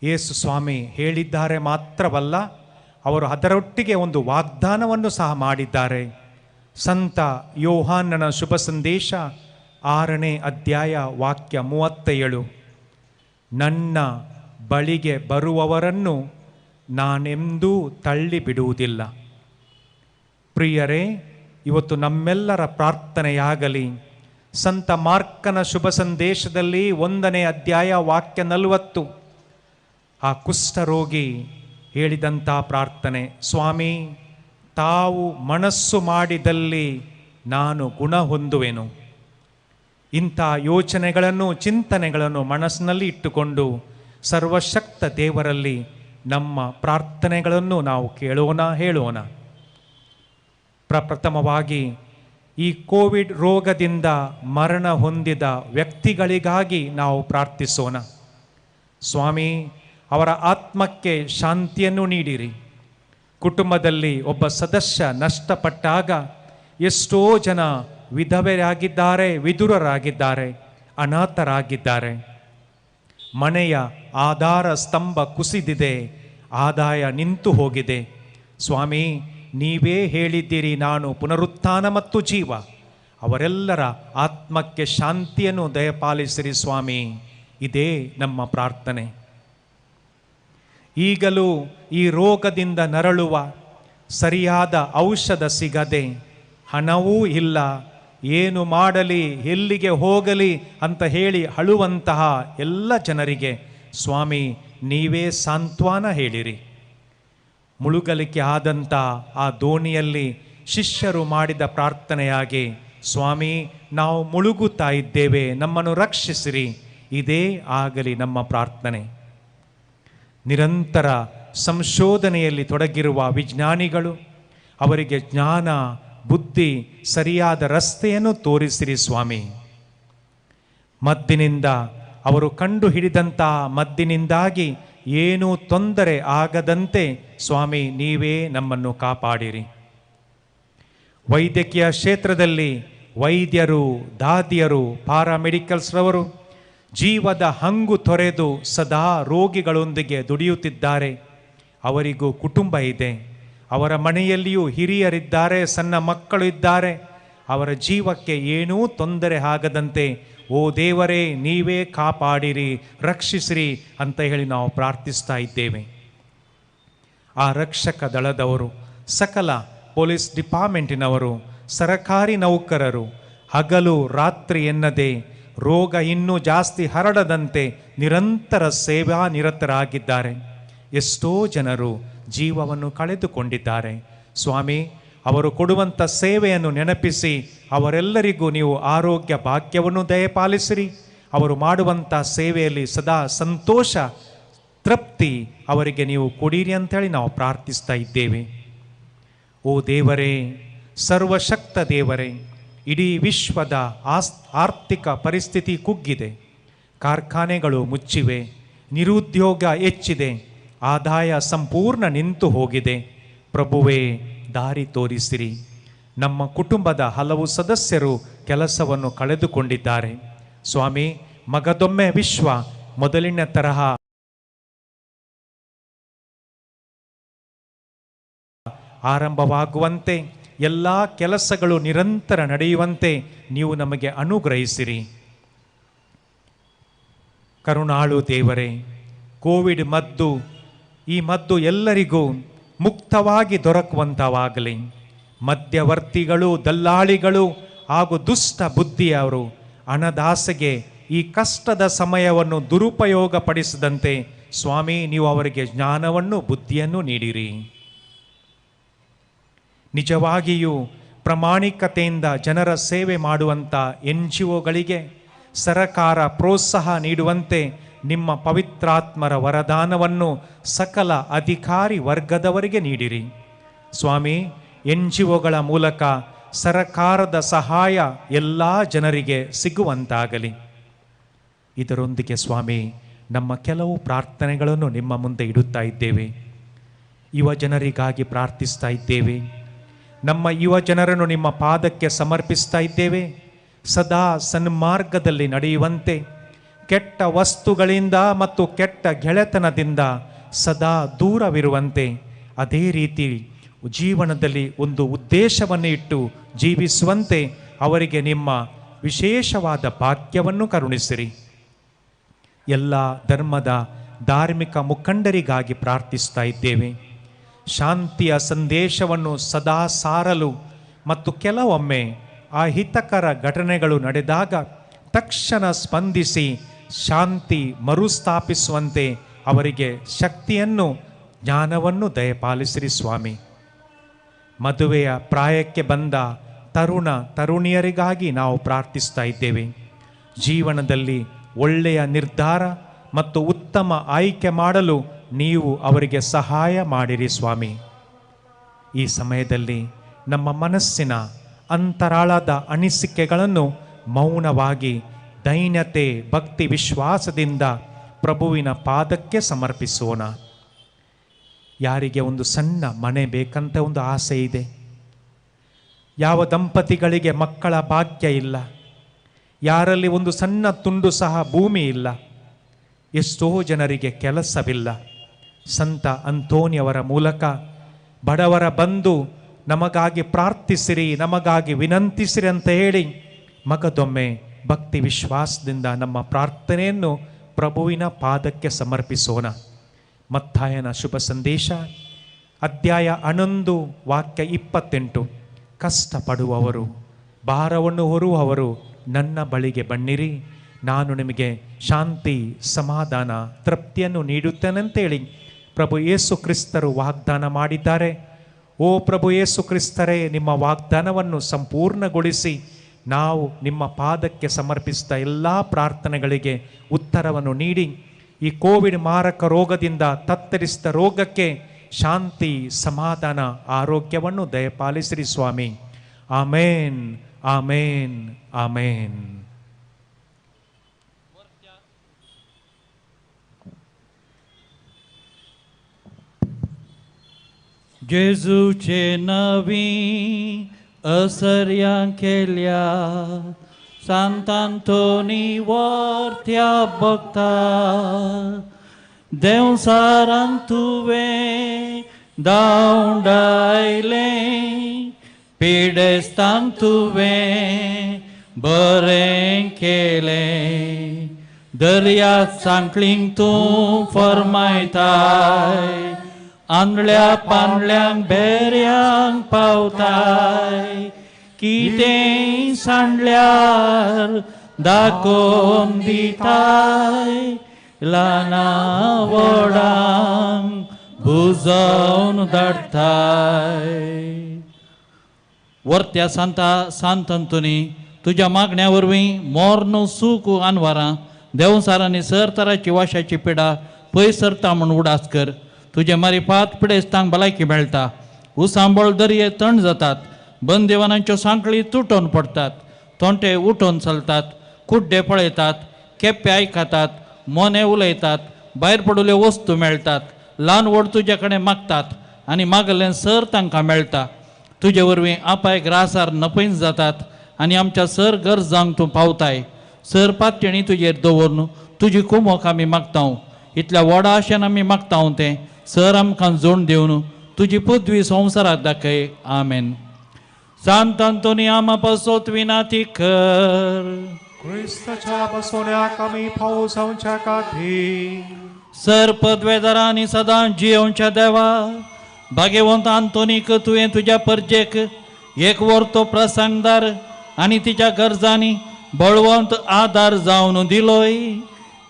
ಯೇಸು ಸ್ವಾಮಿ ಹೇಳಿದ್ದಾರೆ ಮಾತ್ರವಲ್ಲ, ಅವರು ಅದರೊಟ್ಟಿಗೆ ಒಂದು ವಾಗ್ದಾನವನ್ನು ಸಹ ಮಾಡಿದ್ದಾರೆ. ಸಂತ ಯೋಹಾನ್ನನ ಶುಭ ಸಂದೇಶ 6ನೇ ಅಧ್ಯಾಯ ವಾಕ್ಯ 37, ನನ್ನ ಬಳಿಗೆ ಬರುವವರನ್ನು ನಾನೆಂದೂ ತಳ್ಳಿಬಿಡುವುದಿಲ್ಲ. ಪ್ರಿಯರೇ, ಇವತ್ತು ನಮ್ಮೆಲ್ಲರ ಪ್ರಾರ್ಥನೆಯಾಗಲಿ. ಸಂತ ಮಾರ್ಕನ ಶುಭ ಸಂದೇಶದಲ್ಲಿ 1ನೇ ಅಧ್ಯಾಯ ವಾಕ್ಯ 40, ಆ ಕುಷ್ಠರೋಗಿ ಹೇಳಿದಂಥ ಪ್ರಾರ್ಥನೆ, ಸ್ವಾಮಿ ತಾವು ಮನಸ್ಸು ಮಾಡಿದಲ್ಲಿ ನಾನು ಗುಣ ಹೊಂದುವೆನು. ಇಂಥ ಯೋಚನೆಗಳನ್ನು ಚಿಂತನೆಗಳನ್ನು ಮನಸ್ಸಿನಲ್ಲಿ ಇಟ್ಟುಕೊಂಡು ಸರ್ವಶಕ್ತ ದೇವರಲ್ಲಿ ನಮ್ಮ ಪ್ರಾರ್ಥನೆಗಳನ್ನು ನಾವು ಕೇಳೋಣ, ಹೇಳೋಣ. ಪ್ರಪ್ರಥಮವಾಗಿ ಈ ಕೋವಿಡ್ ರೋಗದಿಂದ ಮರಣ ಹೊಂದಿದ ವ್ಯಕ್ತಿಗಳಿಗಾಗಿ ನಾವು ಪ್ರಾರ್ಥಿಸೋಣ. ಸ್ವಾಮಿ, ಅವರ ಆತ್ಮಕ್ಕೆ ಶಾಂತಿಯನ್ನು ನೀಡಿರಿ. ಕುಟುಂಬದಲ್ಲಿ ಒಬ್ಬ ಸದಸ್ಯ ನಷ್ಟಪಟ್ಟಾಗ ಎಷ್ಟೋ ಜನ ವಿಧವೆಯರಾಗಿದ್ದಾರೆ, ವಿದುರರಾಗಿದ್ದಾರೆ, ಅನಾಥರಾಗಿದ್ದಾರೆ. ಮನೆಯ ಆಧಾರ ಸ್ತಂಭ ಕುಸಿದಿದೆ, ಆದಾಯ ನಿಂತು ಹೋಗಿದೆ. ಸ್ವಾಮಿ, ನೀವೇ ಹೇಳಿದ್ದೀರಿ, ನಾನು ಪುನರುತ್ಥಾನ ಮತ್ತು ಜೀವ. ಅವರೆಲ್ಲರ ಆತ್ಮಕ್ಕೆ ಶಾಂತಿಯನ್ನು ದಯಪಾಲಿಸಿರಿ ಸ್ವಾಮಿ. ಇದೇ ನಮ್ಮ ಪ್ರಾರ್ಥನೆ. ಈಗಲೂ ಈ ರೋಗದಿಂದ ನರಳುವ, ಸರಿಯಾದ ಔಷಧ ಸಿಗದೆ, ಹಣವೂ ಇಲ್ಲ, ಏನು ಮಾಡಲಿ, ಎಲ್ಲಿಗೆ ಹೋಗಲಿ ಅಂತ ಹೇಳಿ ಅಳುವಂತಹ ಎಲ್ಲ ಜನರಿಗೆ ಸ್ವಾಮಿ ನೀವೇ ಸಾಂತ್ವನ ಹೇಳಿರಿ. ಮುಳುಗಲಿಕ್ಕೆ ಆದಂಥ ಆ ದೋಣಿಯಲ್ಲಿ ಶಿಷ್ಯರು ಮಾಡಿದ ಪ್ರಾರ್ಥನೆಯಾಗಿ, ಸ್ವಾಮಿ ನಾವು ಮುಳುಗುತ್ತಾ ಇದ್ದೇವೆ, ನಮ್ಮನ್ನು ರಕ್ಷಿಸಿರಿ. ಇದೇ ಆಗಲಿ ನಮ್ಮ ಪ್ರಾರ್ಥನೆ. ನಿರಂತರ ಸಂಶೋಧನೆಯಲ್ಲಿ ತೊಡಗಿರುವ ವಿಜ್ಞಾನಿಗಳು, ಅವರಿಗೆ ಜ್ಞಾನ, ಬುದ್ಧಿ, ಸರಿಯಾದ ರಸ್ತೆಯನ್ನು ತೋರಿಸಿರಿ ಸ್ವಾಮಿ. ಮದ್ದಿನಿಂದ ಅವರು ಕಂಡು ಹಿಡಿದಂಥ ಮದ್ದಿನಿಂದಾಗಿ ಏನೂ ತೊಂದರೆ ಆಗದಂತೆ ಸ್ವಾಮಿ ನೀವೇ ನಮ್ಮನ್ನು ಕಾಪಾಡಿರಿ. ವೈದ್ಯಕೀಯ ಕ್ಷೇತ್ರದಲ್ಲಿ ವೈದ್ಯರು, ದಾದಿಯರು, ಪಾರಾಮೆಡಿಕಲ್ಸ್ರವರು ಜೀವದ ಹಂಗು ತೊರೆದು ಸದಾ ರೋಗಿಗಳೊಂದಿಗೆ ದುಡಿಯುತ್ತಿದ್ದಾರೆ. ಅವರಿಗೂ ಕುಟುಂಬ ಇದೆ, ಅವರ ಮನೆಯಲ್ಲಿಯೂ ಹಿರಿಯರಿದ್ದಾರೆ, ಸಣ್ಣ ಮಕ್ಕಳು ಇದ್ದಾರೆ. ಅವರ ಜೀವಕ್ಕೆ ಏನೂ ತೊಂದರೆ ಆಗದಂತೆ ಓ ದೇವರೇ ನೀವೇ ಕಾಪಾಡಿರಿ, ರಕ್ಷಿಸಿರಿ ಅಂತ ಹೇಳಿ ನಾವು ಪ್ರಾರ್ಥಿಸ್ತಾ ಇದ್ದೇವೆ. ಆ ರಕ್ಷಕ ದಳದವರು, ಸಕಲ ಪೊಲೀಸ್ ಡಿಪಾರ್ಟ್ಮೆಂಟಿನವರು, ಸರಕಾರಿ ನೌಕರರು ಹಗಲು ರಾತ್ರಿ ಎನ್ನದೆ ರೋಗ ಇನ್ನೂ ಜಾಸ್ತಿ ಹರಡದಂತೆ ನಿರಂತರ ಸೇವಾ ನಿರತರಾಗಿದ್ದಾರೆ. ಎಷ್ಟೋ ಜನರು ಜೀವವನ್ನು ಕಳೆದುಕೊಂಡಿದ್ದಾರೆ. ಸ್ವಾಮಿ, ಅವರು ಕೊಡುವಂಥ ಸೇವೆಯನ್ನು ನೆನಪಿಸಿ ಅವರೆಲ್ಲರಿಗೂ ನೀವು ಆರೋಗ್ಯ ಭಾಗ್ಯವನ್ನು ದಯಪಾಲಿಸಿರಿ. ಅವರು ಮಾಡುವಂಥ ಸೇವೆಯಲ್ಲಿ ಸದಾ ಸಂತೋಷ, ತೃಪ್ತಿ ಅವರಿಗೆ ನೀವು ಕೊಡಿರಿ ಅಂಥೇಳಿ ನಾವು ಪ್ರಾರ್ಥಿಸ್ತಾ ಇದ್ದೇವೆ. ಓ ದೇವರೇ, ಸರ್ವಶಕ್ತ ದೇವರೇ, ಇಡೀ ವಿಶ್ವದ ಆರ್ಥಿಕ ಪರಿಸ್ಥಿತಿ ಕುಗ್ಗಿದೆ, ಕಾರ್ಖಾನೆಗಳು ಮುಚ್ಚಿವೆ, ನಿರುದ್ಯೋಗ ಹೆಚ್ಚಿದೆ, ಆದಾಯ ಸಂಪೂರ್ಣ ನಿಂತು ಹೋಗಿದೆ. ಪ್ರಭುವೇ, ದಾರಿ ತೋರಿಸಿರಿ. ನಮ್ಮ ಕುಟುಂಬದ ಹಲವು ಸದಸ್ಯರು ಕೆಲಸವನ್ನು ಕಳೆದುಕೊಂಡಿದ್ದಾರೆ. ಸ್ವಾಮಿ, ಮಗದೊಮ್ಮೆ ವಿಶ್ವ ಮೊದಲಿನ ತರಹ ಆರಂಭವಾಗುವಂತೆ, ಎಲ್ಲ ಕೆಲಸಗಳು ನಿರಂತರ ನಡೆಯುವಂತೆ ನೀವು ನಮಗೆ ಅನುಗ್ರಹಿಸಿರಿ. ಕರುಣಾಳು ದೇವರೇ, ಕೋವಿಡ್ ಮದ್ದು, ಈ ಮದ್ದು ಎಲ್ಲರಿಗೂ ಮುಕ್ತವಾಗಿ ದೊರಕುವಂಥವಾಗಲಿ. ಮಧ್ಯವರ್ತಿಗಳು, ದಲ್ಲಾಳಿಗಳು ಹಾಗೂ ದುಷ್ಟ ಬುದ್ಧಿಯವರು ಹಣದಾಸೆಗೆ ಈ ಕಷ್ಟದ ಸಮಯವನ್ನು ದುರುಪಯೋಗಪಡಿಸದಂತೆ ಸ್ವಾಮಿ ನೀವು ಅವರಿಗೆ ಜ್ಞಾನವನ್ನು, ಬುದ್ಧಿಯನ್ನು ನೀಡಿರಿ. ನಿಜವಾಗಿಯೂ ಪ್ರಾಮಾಣಿಕತೆಯಿಂದ ಜನರ ಸೇವೆ ಮಾಡುವಂಥ NGOಗಳಿಗೆ ಸರಕಾರ ಪ್ರೋತ್ಸಾಹ ನೀಡುವಂತೆ ನಿಮ್ಮ ಪವಿತ್ರಾತ್ಮರ ವರದಾನವನ್ನು ಸಕಲ ಅಧಿಕಾರಿ ವರ್ಗದವರಿಗೆ ನೀಡಿರಿ. ಸ್ವಾಮಿ, NGOಗಳ ಮೂಲಕ ಸರಕಾರದ ಸಹಾಯ ಎಲ್ಲ ಜನರಿಗೆ ಸಿಗುವಂತಾಗಲಿ. ಇದರೊಂದಿಗೆ ಸ್ವಾಮಿ ನಮ್ಮ ಕೆಲವು ಪ್ರಾರ್ಥನೆಗಳನ್ನು ನಿಮ್ಮ ಮುಂದೆ ಇಡುತ್ತಾ ಇದ್ದೇವೆ. ಯುವ ಜನರಿಗಾಗಿ ಪ್ರಾರ್ಥಿಸ್ತಾ ಇದ್ದೇವೆ. ನಮ್ಮ ಯುವ ಜನರನ್ನು ನಿಮ್ಮ ಪಾದಕ್ಕೆ ಸಮರ್ಪಿಸ್ತಾ ಇದ್ದೇವೆ. ಸದಾ ಸನ್ಮಾರ್ಗದಲ್ಲಿ ನಡೆಯುವಂತೆ, ಕೆಟ್ಟ ವಸ್ತುಗಳಿಂದ ಮತ್ತು ಕೆಟ್ಟ ಗೆಳೆತನದಿಂದ ಸದಾ ದೂರವಿರುವಂತೆ, ಅದೇ ರೀತಿ ಜೀವನದಲ್ಲಿ ಒಂದು ಉದ್ದೇಶವನ್ನು ಇಟ್ಟು ಜೀವಿಸುವಂತೆ ಅವರಿಗೆ ನಿಮ್ಮ ವಿಶೇಷವಾದ ಭಾಗ್ಯವನ್ನು ಕರುಣಿಸಿರಿ. ಎಲ್ಲ ಧರ್ಮದ ಧಾರ್ಮಿಕ ಮುಖಂಡರಿಗಾಗಿ ಪ್ರಾರ್ಥಿಸ್ತಾ ಇದ್ದೇವೆ. ಶಾಂತಿಯ ಸಂದೇಶವನ್ನು ಸದಾ ಸಾರಲು ಮತ್ತು ಕೆಲವೊಮ್ಮೆ ಅಹಿತಕರ ಘಟನೆಗಳು ನಡೆದಾಗ ತಕ್ಷಣ ಸ್ಪಂದಿಸಿ ಶಾಂತಿ ಮರುಸ್ಥಾಪಿಸುವಂತೆ ಅವರಿಗೆ ಶಕ್ತಿಯನ್ನು, ಜ್ಞಾನವನ್ನು ದಯಪಾಲಿಸಿರಿ ಸ್ವಾಮಿ. ಮದುವೆಯ ಪ್ರಾಯಕ್ಕೆ ಬಂದ ತರುಣ ತರುಣಿಯರಿಗಾಗಿ ನಾವು ಪ್ರಾರ್ಥಿಸ್ತಾ ಇದ್ದೇವೆ. ಜೀವನದಲ್ಲಿ ಒಳ್ಳೆಯ ನಿರ್ಧಾರ ಮತ್ತು ಉತ್ತಮ ಆಯ್ಕೆ ಮಾಡಲು ನೀವು ಅವರಿಗೆ ಸಹಾಯ ಮಾಡಿರಿ ಸ್ವಾಮಿ. ಈ ಸಮಯದಲ್ಲಿ ನಮ್ಮ ಮನಸ್ಸಿನ ಅಂತರಾಳದ ಅನಿಸಿಕೆಗಳನ್ನು ಮೌನವಾಗಿ ದೈನ್ಯತೆ, ಭಕ್ತಿ, ವಿಶ್ವಾಸದಿಂದ ಪ್ರಭುವಿನ ಪಾದಕ್ಕೆ ಸಮರ್ಪಿಸೋಣ. ಯಾರಿಗೆ ಒಂದು ಸಣ್ಣ ಮನೆ ಬೇಕಂತ ಒಂದು ಆಸೆ ಇದೆ, ಯಾವ ದಂಪತಿಗಳಿಗೆ ಮಕ್ಕಳ ಭಾಗ್ಯ ಇಲ್ಲ, ಯಾರಲ್ಲಿ ಒಂದು ಸಣ್ಣ ತುಂಡು ಸಹ ಭೂಮಿ ಇಲ್ಲ, ಎಷ್ಟೋ ಜನರಿಗೆ ಕೆಲಸವಿಲ್ಲ, ಸಂತ ಅಂತೋನಿಯವರ ಮೂಲಕ ಬಡವರ ಬಂದು ನಮಗಾಗಿ ಪ್ರಾರ್ಥಿಸಿರಿ, ನಮಗಾಗಿ ವಿನಂತಿಸಿರಿ ಅಂತ ಹೇಳಿ ಮಗದೊಮ್ಮೆ ಭಕ್ತಿ ವಿಶ್ವಾಸದಿಂದ ನಮ್ಮ ಪ್ರಾರ್ಥನೆಯನ್ನು ಪ್ರಭುವಿನ ಪಾದಕ್ಕೆ ಸಮರ್ಪಿಸೋಣ. ಮತ್ತಾಯನ ಶುಭ ಸಂದೇಶ ಅಧ್ಯಾಯ 11 ವಾಕ್ಯ 28, ಕಷ್ಟಪಡುವವರು ಭಾರವನ್ನು ಹೊರುವವರು ನನ್ನ ಬಳಿಗೆ ಬನ್ನಿರಿ, ನಾನು ನಿಮಗೆ ಶಾಂತಿ, ಸಮಾಧಾನ, ತೃಪ್ತಿಯನ್ನು ನೀಡುತ್ತೇನೆಂತೇಳಿ ಪ್ರಭು ಯೇಸು ಕ್ರಿಸ್ತರು ವಾಗ್ದಾನ ಮಾಡಿದ್ದಾರೆ. ಓ ಪ್ರಭು ಯೇಸು ಕ್ರಿಸ್ತರೇ, ನಿಮ್ಮ ವಾಗ್ದಾನವನ್ನು ಸಂಪೂರ್ಣಗೊಳಿಸಿ ನಾವು ನಿಮ್ಮ ಪಾದಕ್ಕೆ ಸಮರ್ಪಿಸಿದ ಎಲ್ಲ ಪ್ರಾರ್ಥನೆಗಳಿಗೆ ಉತ್ತರವನ್ನು ನೀಡಿ ಈ ಕೋವಿಡ್ ಮಾರಕ ರೋಗದಿಂದ ತತ್ತರಿಸಿದ ರೋಗಕ್ಕೆ ಶಾಂತಿ, ಸಮಾಧಾನ, ಆರೋಗ್ಯವನ್ನು ದಯಪಾಲಿಸಿರಿ ಸ್ವಾಮಿ. ಆಮೇನ್, ಆಮೇನ್, ಆಮೇನ್. जेजूचे नवी असर्यां केल्या सांतांतोनी वर्त्या भक्ता, देंवसारांक तुवें धांवडायलें, पिडेस्तांक तुवें बरें केलें, दर्या सांकळींक तूं फरमायताय, आंदळ्या पांदळ्यांक बेऱ्यांक पावताय, कितें सांडल्यार दाखोवन दिताय, ल्हाना व्हडांक बुजोवन धाडटाय. वर्त्या सांता सांत अंतोनी, तुज्या मागण्या वरवीं मोर्न सूख अनवारां देवसारांनी सर तराची वाशाची पिडा पयस सरता म्हूण उडास कर. तुजे मारिफात पिडेस्तांक भलायकी मेळटा, उसांबळ दर्ये तण जातात, बंदेवानांच्यो सांकळी तुटोवन पडटात, तोंटे उठोवन चलतात, कुड्डे पळयतात, केप्पे आयकतात, मोने उलयतात, भायर पडिल्ल्यो वस्तू मेळटात, ल्हान व्हड तुजे कडेन मागतात आनी मागलें सर तांकां मेळटा. तुजे वरवीं आपाय ग्रासार नपयन जातात आनी आमच्या सर गरजांक तूं पावताय. सर पातयेणी तुजेर दवरून तुजी कुमोक आमी मागता, इतल्या व्हडा आशेन आमी मागता तें सर आमकां जोड दिवन तुजी पदवी संवसारात दाखय. आमेन. सांत अंतोनी आमा पासत विनाती कर, क्रिस्ताच्या बसोण्याक आमी पावो जावच्या खातीर. सर पदवेदारांनी सदां जियोवच्या देवा, भाग्यवंत अंतोनीक तुवें तुज्या परजेक एक वर तो प्रसंगदार आनी तिच्या गरजांनी बळवंत आदार जावन दिलोय.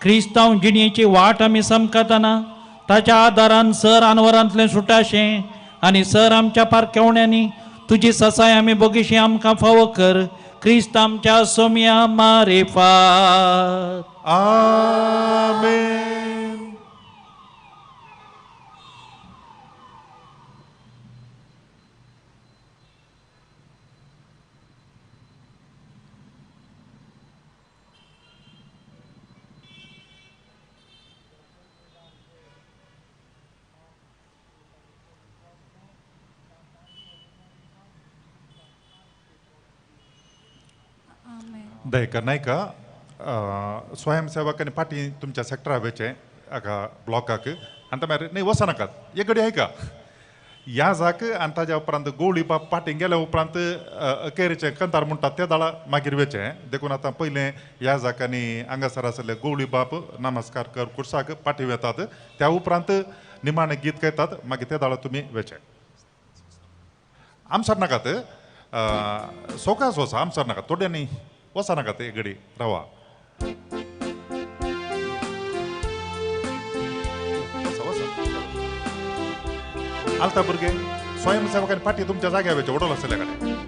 क्रिस्तांव जिणेची वाट आमी समकतना ताच्या आदारान सर आनवरांतलें सुटाशें आनी सर आमच्या पारखेवण्यांनी तुजी ससाय आमी बोगीशी आमकां फावो कर. क्रिस्त आमच्या सोम्या मारिफात. आमेन. दयेकर नायका स्वयंसेवक आनी पाटी तुमच्या सेक्टरा वेचे हाका ब्लॉकाक आनी ते मागीर न्ही वचनाकात एक घडी आयका ह्या जाक आनी ताज्या उपरांत गोवळी बाब पाटी गेल्या उपरांत अखेरीचे कंतार म्हणटात ते दाळा मागीर वेचे. देखून आतां पयलें ह्या जाक आनी हांगासर आसले गोवळी बाब नमस्कार कर कुर्साक पाटी वेतात, त्या उपरांत निमाणें गीत गायतात, मागीर ते दाळा तुमी वेचे. आमसर नाकात सोकास वचा, आमसर नाकात थोड्यांनी वचा नाका ते घडी रावा. आलता भुरगे स्वयंसेवकांनी पाटी तुमच्या जाग्यार वयचे वडोल आसले कडेन.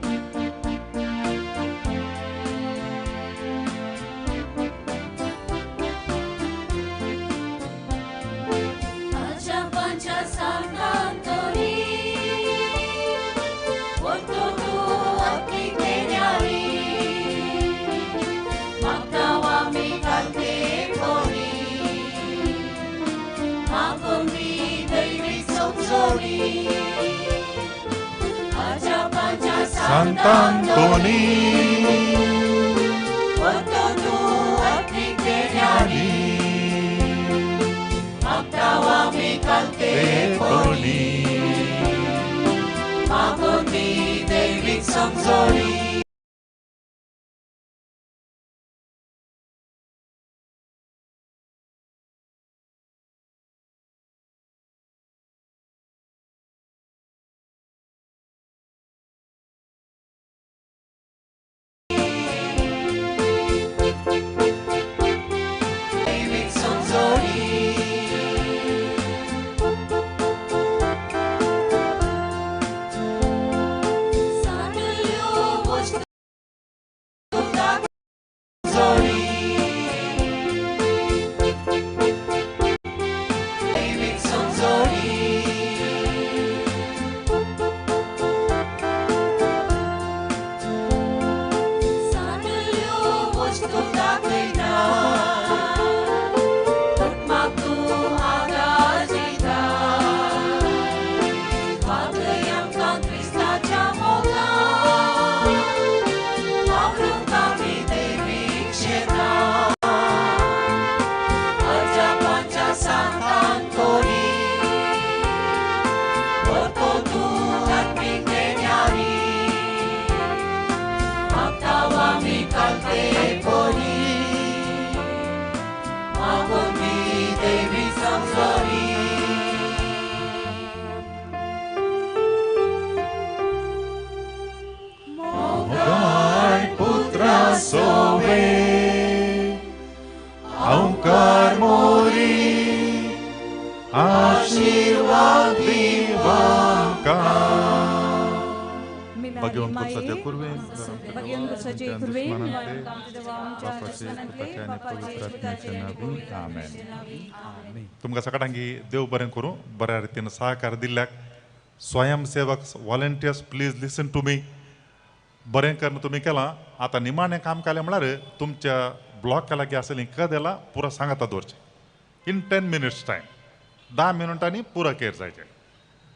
Sant'Antoni, तुमकां सगळ्यांकी देव बरें करूं, बऱ्या रितीन सहकार दिल्ल्याक. स्वयंसेवक volunteers please listen to me. बरें करून तुमी केलां. आतां निमाणें काम केलें म्हळ्यार तुमच्या ब्लॉका लागीं आसलीं कदेलां पुरो सांगाता दवरचें. इन 10 मिनट्स टायम, 10 मिनटांनी पुरो केर जायचें.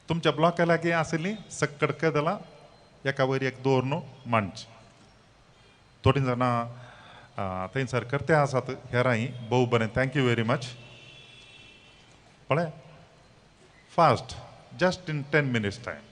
तुमच्या ब्लॉका लागीं आसलीं सक्कड कदेलां एका वयर एक दवरून मांडचीं. थोडीं जाणां थंयसर करते आसात हेरांय भोव बरें. Thank you very much. पळय fast, just in 10 minutes time.